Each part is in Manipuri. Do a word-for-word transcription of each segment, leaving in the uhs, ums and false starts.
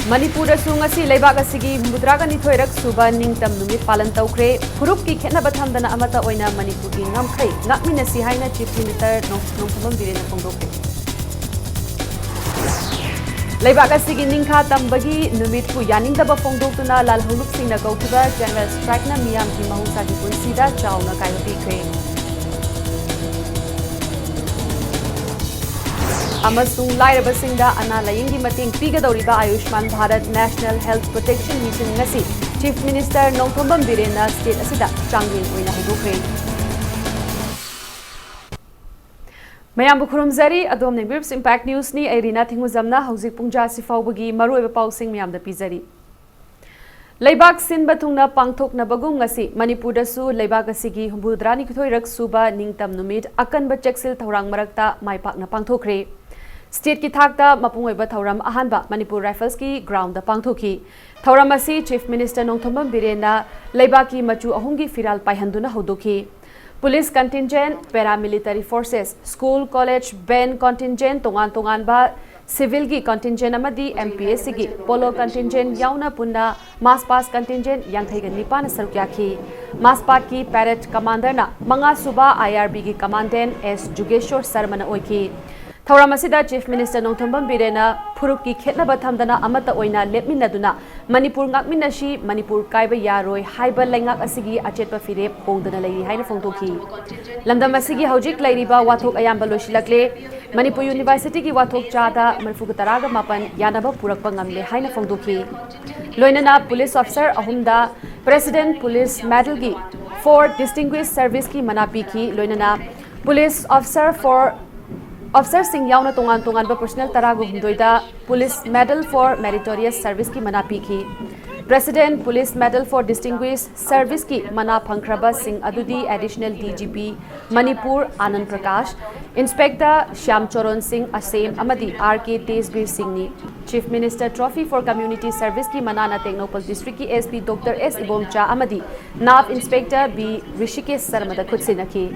ꯃꯅꯤꯄꯨꯔꯗꯁꯨ ꯉꯁꯤ ꯂꯩꯕꯥꯛ ꯑꯁꯤꯒꯤ ꯍꯨꯝꯐꯨꯇꯔꯥꯒ ꯅꯤꯊꯣꯏꯔꯛ ꯁꯨꯕ ꯅꯤꯡꯇꯝ ꯅꯨꯃꯤꯠ ꯄꯥꯂꯟ ꯇꯧꯈ꯭ꯔꯦ꯫ ꯐꯨꯔꯨꯞꯀꯤ ꯈꯦꯠꯅꯕ ꯊꯝꯗꯅ ꯑꯃꯠꯇ ꯑꯣꯏꯅ ꯃꯅꯤꯄꯨꯔꯒꯤ ꯉꯝꯈꯩ ꯉꯥꯛꯃꯤꯟꯅꯁꯤ ꯍꯥꯏꯅ Chief Minister ꯅꯣꯡ-, ꯅꯣꯡꯊꯣꯝꯕꯝ ꯕꯤꯔꯦꯟꯅ ꯐꯣꯡꯗꯣꯛꯈ꯭ꯔꯦ꯫ ꯂꯩꯕꯥꯛ ꯑꯁꯤꯒꯤ ꯅꯤꯡꯈꯥ ꯇꯝꯕꯒꯤ ꯅꯨꯃꯤꯠꯄꯨ ꯌꯥꯅꯤꯡꯗꯕ ꯐꯣꯡꯗꯣꯛꯇꯨꯅ ꯂꯥꯜꯍꯧꯂꯨꯞꯁꯤꯡꯅ ꯀꯧꯈꯤꯕ General Strikeꯅ ꯃꯤꯌꯥꯝꯒꯤ ꯃꯍꯧꯁꯥꯒꯤ ꯄꯨꯟꯁꯤꯗ ꯆꯥꯎꯅ ꯀꯥꯏꯕ ꯄꯤꯈ꯭ꯔꯦ꯫ ꯑꯃꯁꯨꯡ ꯂꯥꯏꯔꯕꯁꯤꯡꯗ ꯑꯅꯥ ꯂꯥꯌꯦꯡꯒꯤ ꯃꯇꯦꯡ ꯄꯤꯒꯗꯧꯔꯤꯕ Ayushman Bharat National Health Protection Mission ꯉꯁꯤ Chief Minister ꯅꯣꯡꯊꯣꯝꯕꯝ ꯕꯤꯔꯦꯟꯅ state ꯑꯁꯤꯗ ꯆꯥꯡꯌꯦꯡ ꯑꯣꯏꯅ ꯍꯧꯗꯣꯛꯈ꯭ꯔꯦ꯫ ꯃꯌꯥꯝꯕꯨ ꯈꯨꯔꯨꯝꯖꯔꯤ꯫ ꯑꯗꯣꯝꯅ ꯌꯦꯡꯕꯤꯔꯤꯕꯁꯤ Impact Newsꯅꯤ꯫ ꯑꯩ ꯔꯤꯅꯥ ꯊꯤꯡꯉꯨꯖꯝꯅ ꯍꯧꯖꯤꯛ ꯄꯨꯡ ꯖꯥ ꯑꯁꯤ ꯐꯥꯎꯕꯒꯤ ꯃꯔꯨꯑꯣꯏꯕ ꯄꯥꯎꯁꯤꯡ ꯃꯌꯥꯝꯗ ꯄꯤꯖꯔꯤ꯫ ꯂꯩꯕꯥꯛ ꯁꯤꯟꯕ ꯊꯨꯡꯅ ꯄꯥꯡꯊꯣꯛꯅꯕꯒꯨꯝ ꯉꯁꯤ ꯃꯅꯤꯄꯨꯔꯗꯁꯨ ꯂꯩꯕꯥꯛ ꯑꯁꯤꯒꯤ ꯍꯨꯝꯐꯨꯇꯔꯥꯅꯤꯊꯣꯏꯔꯛ ꯁꯨꯕ ꯅꯤꯡꯇꯝ ꯅꯨꯃꯤꯠ ꯑꯀꯟꯕ ꯆꯦꯛꯁꯤꯜ ꯊꯧꯔꯥꯡ ꯃꯔꯛꯇ ꯃꯥꯏ ꯄꯥꯛꯅ ꯄꯥꯡꯊꯣꯛꯈ꯭ꯔꯦ꯫ Stateꯀꯤ ꯊꯥꯛꯇ ꯃꯄꯨꯡ ꯑꯣꯏꯕ ꯊꯧꯔꯝ ꯑꯍꯥꯟꯕ ꯃꯅꯤꯄꯨꯔ Riflesꯀꯤ groundꯗ ꯄꯥꯡꯊꯣꯛꯈꯤ꯫ ꯊꯧꯔꯝ ꯑꯁꯤ Chief Minister ꯅꯣꯡꯊꯣꯝꯕꯝ ꯕꯤꯔꯦꯟꯅ ꯂꯩꯕꯥꯛꯀꯤ ꯃꯆꯨ ꯑꯍꯨꯝꯒꯤ ꯐꯤꯔꯥꯜ ꯄꯥꯏꯍꯟꯗꯨꯅ ꯍꯧꯗꯣꯛꯈꯤ꯫ Police contingent, paramilitary forces, school, college, band contingent, ꯇꯣꯉꯥꯟ ꯇꯣꯉꯥꯟꯕ civilꯒꯤ contingent ꯑꯃꯗꯤ MPSCꯒꯤ polo contingent ꯌꯥꯎꯅ ꯄꯨꯟꯅ March past contingent ꯌꯥꯡꯈꯩꯒ ꯅꯤꯄꯥꯟꯅ ꯁꯔꯨꯛ ꯌꯥꯈꯤ꯫ March pastꯀꯤ parade commanderꯅ ꯃꯉꯥ ꯁꯨꯕ IRBꯒꯤ commandant S ꯖꯨꯒꯦꯁꯣꯔ ꯁꯔꯃꯅ ꯑꯣꯏꯈꯤ꯫ ꯊꯧꯔꯝ ꯑꯁꯤꯗ Chief Minister ꯅꯣꯡꯊꯣꯝꯕꯝ ꯕꯤꯔꯦꯟꯅ ꯐꯨꯔꯨꯞꯀꯤ ꯈꯦꯠꯅꯕ ꯊꯝꯗꯅ ꯑꯃꯠꯇ ꯑꯣꯏꯅ ꯂꯦꯞꯃꯤꯟꯅꯗꯨꯅ ꯃꯅꯤꯄꯨꯔ ꯉꯥꯛꯃꯤꯟꯅꯁꯤ, ꯃꯅꯤꯄꯨꯔ ꯀꯥꯏꯕ ꯌꯥꯔꯣꯏ ꯍꯥꯏꯕ ꯂꯩꯉꯥꯛ ꯑꯁꯤꯒꯤ ꯑꯆꯦꯠꯄ ꯐꯤꯔꯦꯞ ꯍꯣꯡꯗꯅ ꯂꯩꯔꯤ ꯍꯥꯏꯅ ꯐꯣꯡꯗꯣꯛꯈꯤ꯫ ꯂꯝꯗꯝ ꯑꯁꯤꯒꯤ ꯍꯧꯖꯤꯛ ꯂꯩꯔꯤꯕ ꯋꯥꯊꯣꯛ ꯑꯌꯥꯝꯕ ꯂꯣꯏꯁꯤꯜꯂꯛꯂꯦ꯫ ꯃꯅꯤꯄꯨꯔ Universityꯒꯤ ꯋꯥꯊꯣꯛ ꯆꯥꯗ ꯃꯔꯤꯐꯨꯒ ꯇꯔꯥꯒ ꯃꯥꯄꯟ ꯌꯥꯅꯕ ꯄꯨꯔꯛꯄ ꯉꯝꯂꯦ ꯍꯥꯏꯅ ꯐꯣꯡꯗꯣꯛꯈꯤ꯫ ꯂꯣꯏꯅꯅ police officer ꯑꯍꯨꯝꯗ President Police Medalꯒꯤ for Distinguished Serviceꯀꯤ ꯃꯅꯥ ꯄꯤꯈꯤ꯫ ꯂꯣꯏꯅꯅ police officer for officerꯁꯤꯡ ꯌꯥꯎꯅ ꯇꯣꯉꯥꯟ ꯇꯣꯉꯥꯟꯕ personnel ꯇꯔꯥꯒ ꯍꯨꯝꯗꯣꯏꯗ Police Medal for Meritorious Serviceꯀꯤ ꯃꯅꯥ ꯄꯤꯈꯤ꯫ President Police Medal for Distinguished Serviceꯀꯤ ꯃꯅꯥ ꯐꯪꯈ꯭ꯔꯕꯁꯤꯡ ꯑꯗꯨꯗꯤ Additional DGP Manipur Anand Prakash, Inspector Shyam ꯆꯣꯔꯣꯟ ꯁꯤꯡ ꯑꯁꯦꯝ ꯑꯃꯗꯤ R K ꯇꯦꯖꯕꯤꯔ ꯁꯤꯡꯅꯤ꯫ Chief Minister Trophy for Community Serviceꯀꯤ ꯃꯅꯥꯅ Tengnoupal Districtꯀꯤ SP Doctor S Ibomcha ꯑꯃꯗꯤ NAV Inspector B ꯔꯤꯁꯤꯀꯦꯁ ꯁꯔꯃꯗ ꯈꯨꯠꯁꯤꯟꯅꯈꯤ꯫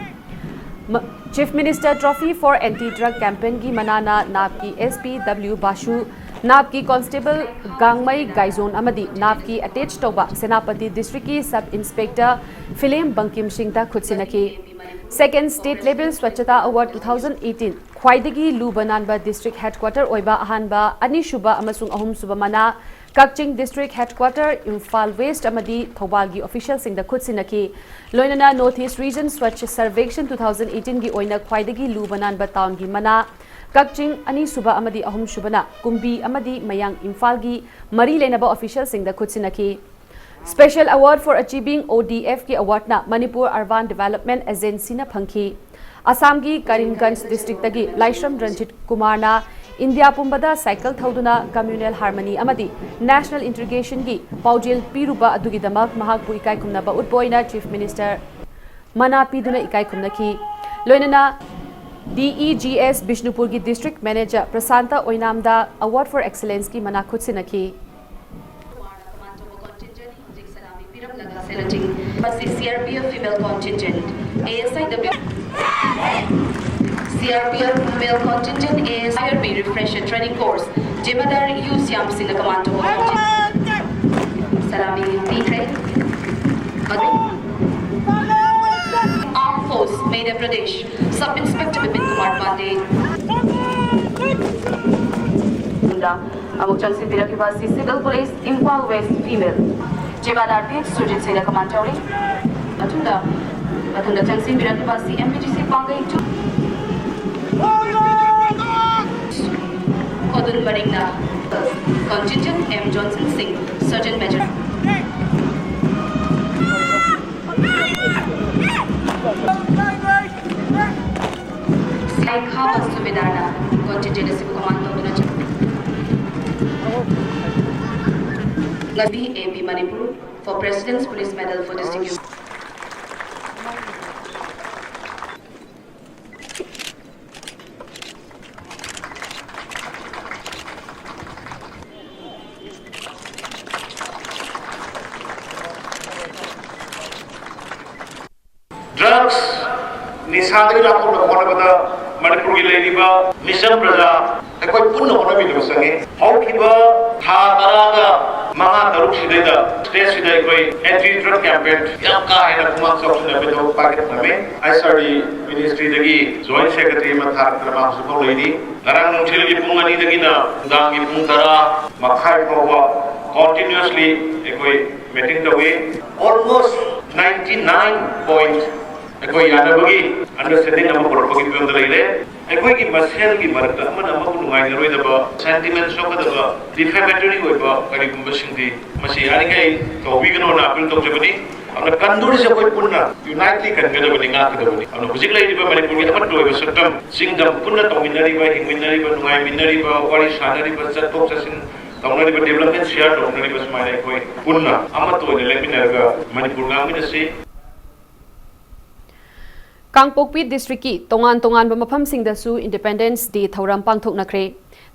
ꯃ-, Chief Minister Trophy for Anti Drug Campaignꯒꯤ ꯃꯅꯥꯅ NAVꯀꯤ SP W ꯕꯥꯁꯨ ꯅꯥꯞꯀꯤ ꯀꯣꯟꯁꯇꯦꯕꯜ ꯒꯥꯡꯃꯩ ꯒꯥꯏꯖꯣꯟ ꯑꯃꯗꯤ ꯅꯥꯞꯀꯤ ꯑꯦꯇꯦꯆ ꯇꯧꯕ ꯁꯦꯅꯥꯄꯇꯤ ꯗꯤꯁꯇ꯭ꯔꯤꯛꯀꯤ ꯁꯕ ꯏꯟꯁꯄꯦꯛꯇꯔ ꯐꯤꯂꯦꯝ ꯕꯪꯀꯤꯝ ꯁꯤꯡꯗ ꯈꯨꯠꯁꯤꯟꯅꯈꯤ꯫ Second State Level Swachhata Award two thousand eighteen ꯈ꯭ꯋꯥꯏꯗꯒꯤ ꯂꯨꯕ ꯅꯥꯟꯕ ꯗꯤꯁꯇ꯭ꯔꯤꯛ ꯍꯦꯗꯀ꯭ꯋꯥꯇꯔ ꯑꯣꯏꯕ ꯑꯍꯥꯟꯕ, ꯑꯅꯤꯁꯨꯕ ꯑꯃꯁꯨꯡ ꯑꯍꯨꯝꯁꯨꯕ ꯃꯅꯥ ꯀꯛꯆꯤꯡ ꯗꯤꯁꯇ꯭ꯔꯤꯛ ꯍꯦꯗꯀ꯭ꯋꯥꯇꯔ, ꯏꯝꯐꯥꯜ ꯋꯦꯁ꯭ꯠ ꯑꯃꯗꯤ ꯊꯧꯕꯥꯜꯒꯤ ꯑꯣꯐꯤꯁꯤꯌꯦꯜꯁꯤꯡꯗ ꯈꯨꯠꯁꯤꯟꯅꯈꯤ꯫ ꯂꯣꯏꯅꯅ North East Region Swachh Survekshan two thousand eighteen ꯒꯤ ꯑꯣꯏꯅ ꯈ꯭ꯋꯥꯏꯗꯒꯤ ꯂꯨꯕ ꯅꯥꯟꯕ ꯇꯥꯎꯟꯒꯤ ꯃꯅꯥ ꯀꯛꯆꯤꯡ, ꯑꯅꯤꯁꯨꯕ ꯑꯃꯗꯤ ꯑꯍꯨꯝꯁꯨꯕꯅ ꯀꯨꯝꯕꯤ ꯑꯃꯗꯤ ꯃꯌꯥꯡ ꯏꯝꯐꯥꯜꯒꯤ ꯃꯔꯤ ꯂꯩꯅꯕ ꯑꯣꯐꯤꯁꯤꯌꯦꯜꯁꯤꯡꯗ ꯈꯨꯠꯁꯤꯟꯅꯈꯤ꯫ Special Award for Achieving ODF ꯀꯤ ꯑꯦꯋꯥꯔꯗꯅ ꯃꯅꯤꯄꯨꯔ Urban Development Agency ꯅ ꯐꯪꯈꯤ꯫ ꯑꯁꯥꯝꯒꯤ ꯀꯔꯤꯝꯒꯟꯖ ꯗꯤꯁꯇ꯭ꯔꯤꯛꯇꯒꯤ ꯂꯥꯏꯁ꯭ꯔꯝ ꯔꯟꯖꯤꯠ ꯀꯨꯃꯥꯔꯅ ꯏꯟꯗꯤꯌꯥ ꯄꯨꯝꯕꯗ ꯁꯥꯏꯀꯜ ꯊꯧꯗꯨꯅ communal harmony ꯑꯃꯗꯤ national integration ꯒꯤ ꯄꯥꯎꯖꯦꯜ ꯄꯤꯔꯨꯕ ꯑꯗꯨꯒꯤꯗꯃꯛ ꯃꯍꯥꯛꯄꯨ ꯏꯀꯥꯏ ꯈꯨꯝꯅꯕ ꯎꯠꯄ ꯑꯣꯏꯅ Chief Minister ꯃꯅꯥ ꯄꯤꯗꯨꯅ ꯏꯀꯥꯏ ꯈꯨꯝꯅꯈꯤ꯫ ꯂꯣꯏꯅꯅ D E G S ꯕꯤꯁꯅꯨꯄꯨꯔꯒꯤ district manager Prasanta ꯑꯣꯏꯅꯥꯝꯗ Award for Excellence ꯀꯤ ꯃꯅꯥ ꯈꯨꯠꯁꯤꯟꯅꯈꯤ꯫ ꯁꯦꯂꯨꯇꯤꯡ꯫ ꯃꯁꯤ C R P F female contingent, A S I W, C R P F female contingent, A S I R B refresher training course, ꯖꯤꯝꯃꯦꯗꯥꯔ ꯌꯨ ꯁ꯭ꯌꯥꯝ ꯁꯤꯡꯅ command ꯇꯧꯕ contingent ꯁꯂꯥꯃꯤ ꯄꯤꯈ꯭ꯔꯦ꯫ ꯑꯗꯨ Armed Force, Madhya Pradesh, Sub Inspector Bipin Kumar ꯄꯥꯟꯗꯦ꯫ ꯑꯃꯨꯛ ꯆꯪꯁꯤꯟꯕꯤꯔꯛꯂꯤꯕ ꯑꯁꯤ Civil Police, Imphal West female, ꯖꯤꯝꯃꯦꯗꯥꯔ ꯇꯤ ꯁꯨꯔꯖꯤꯠ ꯁꯤꯡꯅ command ꯇꯧꯔꯤ꯫ ꯃꯇꯨꯡꯗ, ꯃꯊꯪꯗ ꯆꯪꯁꯤꯟꯕꯤꯔꯛꯂꯤꯕ ꯑꯁꯤ M B T C ꯄꯥꯡꯒꯩ two, ꯈꯣꯗꯨꯟ ꯃꯔꯤꯡꯅ, Contingent M Johnson Singh, Sergeant Major꯫ ꯁꯤꯂꯥꯏ ꯈꯥꯕ ꯁꯨꯕꯦꯗꯥꯔꯅ contingent ꯑꯁꯤꯕꯨ command ꯇꯧꯗꯨꯅ ꯆꯠ-, ꯉꯁꯤ A P Manipur for President's Police Medal for Distinguished Drugs, ꯅꯤꯁꯥꯗꯒꯤ ꯂꯥꯞꯊꯣꯛꯅꯕ ꯍꯣꯠꯅꯕꯗ ꯃꯅꯤꯄꯨꯔꯒꯤ ꯂꯩꯔꯤꯕ ꯃꯤꯆꯝ ꯄ꯭ꯔꯖꯥ ꯑꯩꯈꯣꯏ ꯄꯨꯟꯅ ꯍꯣꯠꯅꯃꯤꯟꯅꯕ ꯆꯪꯉꯤ꯫ ꯍꯧꯈꯤꯕ ꯊꯥ ꯇꯔꯥꯒ ꯃꯉꯥ ꯇꯔꯨꯛꯁꯤꯗꯩꯗ ꯁ꯭ꯇꯦꯠꯁꯤꯗ ꯑꯩꯈꯣꯏ ꯑꯦꯟꯇꯤ ꯗ꯭ꯔꯒ ꯀꯦꯝꯄꯦꯟ ꯌꯥꯝ ꯀꯥ ꯍꯦꯟꯅ ꯈꯨꯃꯥꯡ ꯆꯥꯎꯁꯤꯟꯅꯕꯗꯣ ꯄꯥꯏꯈꯠꯂꯝꯃꯦ꯫ ꯑꯥꯏ ꯑꯦꯁ ꯑꯥꯔ ꯗꯤ ꯃꯤꯅꯤꯁꯇ꯭ꯔꯤꯗꯒꯤ ꯖꯣꯏꯟ ꯁꯦꯀ꯭ꯔꯦꯇꯔꯤ ꯑꯃ ꯊꯥꯔꯛꯇꯅ ꯃꯥ ꯍꯧꯖꯤꯛꯐꯥꯎ ꯂꯩꯔꯤ꯫ ꯉꯔꯥꯡ ꯅꯨꯡꯊꯤꯜꯒꯤ ꯄꯨꯡ ꯑꯅꯤꯗꯒꯤꯅ ꯅꯨꯡꯗꯥꯡꯒꯤ ꯄꯨꯡ ꯇꯔꯥ ꯃꯈꯥꯏ ꯐꯥꯎꯕ ꯀꯣꯟꯇꯤꯅ꯭ꯌꯨꯁꯂꯤ ꯑꯩꯈꯣꯏ ꯃꯤꯇꯤꯡ ꯇꯧꯏ꯫ ꯑꯣꯜꯃꯣꯁ ꯅꯥꯏꯟꯇꯤ ꯅꯥꯏꯟ ꯄꯣꯏꯟ ꯑꯩꯈꯣꯏ ꯌꯥꯅꯕꯒꯤ ꯑꯟꯗꯔꯁ꯭ꯇꯦꯟꯗꯤꯡ ꯑꯃ ꯄꯨꯔꯛꯄꯒꯤ ꯐꯤꯕꯝꯗ ꯂꯩꯔꯦ꯫ ꯑꯩꯈꯣꯏꯒꯤ ꯃꯁꯦꯜꯒꯤ ꯃꯔꯛꯇ ꯑꯃꯅ ꯑꯃꯕꯨ ꯅꯨꯡꯉꯥꯏꯅꯔꯣꯏꯗꯕ, ꯁꯦꯟꯇꯤꯃꯦꯟ ꯁꯣꯛꯀꯗꯕ, ꯗꯤꯐꯦꯃꯦꯇꯔꯤ ꯑꯣꯏꯕ ꯀꯔꯤꯒꯨꯝꯕꯁꯤꯡꯗꯤ ꯃꯁꯤ ꯌꯥꯔꯤꯈꯩ ꯇꯧꯕꯤꯒꯅꯣꯅ ꯑꯄꯤꯜ ꯇꯧꯖꯕꯅꯤ꯫ ꯑꯗꯨꯅ ꯀꯟꯗꯣꯔꯤꯁꯦ ꯑꯩꯈꯣꯏ ꯄꯨꯟꯅ ꯌꯨꯅꯥꯏꯠꯂꯤ ꯀꯟꯒꯗꯕꯅꯤ, ꯉꯥꯛꯀꯗꯕꯅꯤ꯫ ꯑꯗꯨꯅ ꯍꯧꯖꯤꯛ ꯂꯩꯔꯤꯕ ꯃꯅꯤꯄꯨꯔꯒꯤ ꯑꯃꯠꯇ ꯑꯣꯏꯕ ꯁꯛꯇꯝ, ꯆꯤꯡꯗꯝ ꯄꯨꯟꯅ ꯇꯧꯃꯤꯟꯅꯔꯤꯕ, ꯍꯤꯡꯃꯤꯟꯅꯔꯤꯕ, ꯅꯨꯡꯉꯥꯏꯃꯤꯟꯅꯔꯤꯕ, ꯋꯥꯔꯤ ꯁꯥꯟꯅꯔꯤꯕ, ꯆꯠꯊꯣꯛ ꯆꯠꯁꯤꯟ ꯇꯧꯅꯔꯤꯕ, ꯗꯤꯕꯂꯞꯃꯦꯟ ꯁꯤꯌꯥꯔ ꯇꯧꯅꯔꯤꯕ ꯁꯨꯃꯥꯏꯅ ꯑꯩꯈꯣꯏ ꯄꯨꯟꯅ ꯑꯃꯠꯇ ꯑꯣꯏꯅ ꯂꯦꯞꯃꯤꯟꯅꯔꯒ ꯃꯅꯤꯄꯨꯔ ꯉꯥꯛꯃꯤꯟꯅꯁꯤ꯫ ꯀꯥꯡꯄꯣꯛꯄꯤ ꯗꯤꯁꯇ꯭ꯔꯤꯛꯀꯤ ꯇꯣꯉꯥꯟ ꯇꯣꯉꯥꯟꯕ ꯃꯐꯝꯁꯤꯡꯗꯁꯨ ꯏꯟꯗꯤꯄꯦꯟꯗꯦꯟꯁ ꯗꯦ ꯊꯧꯔꯝ ꯄꯥꯡꯊꯣꯛꯅꯈ꯭ꯔꯦ꯫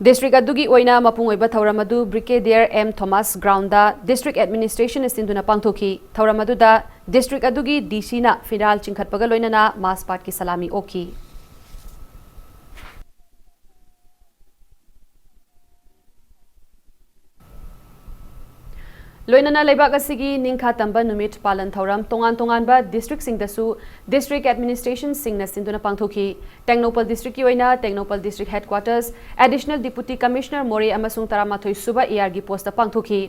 ꯗꯤꯁꯇ꯭ꯔꯤꯛ ꯑꯗꯨꯒꯤ ꯑꯣꯏꯅ ꯃꯄꯨꯡ ꯑꯣꯏꯕ ꯊꯧꯔꯝ ꯑꯗꯨ ꯕ꯭ꯔꯤꯒꯦꯗꯤꯌꯔ ꯑꯦꯝ ꯊꯣꯃꯥꯁ ꯒ꯭ꯔꯥꯎꯟꯗ ꯗꯤꯁꯇ꯭ꯔꯤꯛ ꯑꯦꯗꯃꯤꯅꯤꯁꯇ꯭ꯔꯦꯁꯟꯅ ꯁꯤꯟꯗꯨꯅ ꯄꯥꯡꯊꯣꯛꯈꯤ꯫ ꯊꯧꯔꯝ ꯑꯗꯨꯗ ꯗꯤꯁꯇ꯭ꯔꯤꯛ ꯑꯗꯨꯒꯤ ꯗꯤ ꯁꯤꯅ ꯐꯤꯔꯥꯜ ꯆꯤꯡꯈꯠꯄꯒ ꯂꯣꯏꯅꯅ ꯃꯥꯔꯆ ꯄꯥꯁꯠꯀꯤ ꯁꯂꯥꯃꯤ ꯑꯣꯛꯈꯤ꯫ ꯂꯣꯏꯅꯅ ꯂꯩꯕꯥꯛ ꯑꯁꯤꯒꯤ ꯅꯤꯡꯈꯥ ꯇꯝꯕ ꯅꯨꯃꯤꯠ ꯄꯥꯂꯟ ꯊꯧꯔꯝ ꯇꯣꯉꯥꯟ ꯇꯣꯉꯥꯟꯕ ꯗꯤꯁꯇ꯭ꯔꯤꯛꯁꯤꯡꯗꯁꯨ ꯗꯤꯁꯇ꯭ꯔꯤꯛ ꯑꯦꯗꯃꯤꯅꯤꯁꯇ꯭ꯔꯦꯁꯟꯁꯤꯡꯅ ꯁꯤꯟꯗꯨꯅ ꯄꯥꯡꯊꯣꯛꯈꯤ꯫ ꯇꯦꯡꯅꯧꯄꯜ ꯗꯤꯁꯇ꯭ꯔꯤꯛꯀꯤ ꯑꯣꯏꯅ Tengnoupal district headquarters, additional deputy commissioner Moreh ꯑꯃꯁꯨꯡ ꯇꯔꯥꯃꯥꯊꯣꯏ ꯁꯨꯕ ꯑꯦ ꯑꯥꯔꯒꯤ ꯄꯣꯁꯇ ꯄꯥꯡꯊꯣꯛꯈꯤ꯫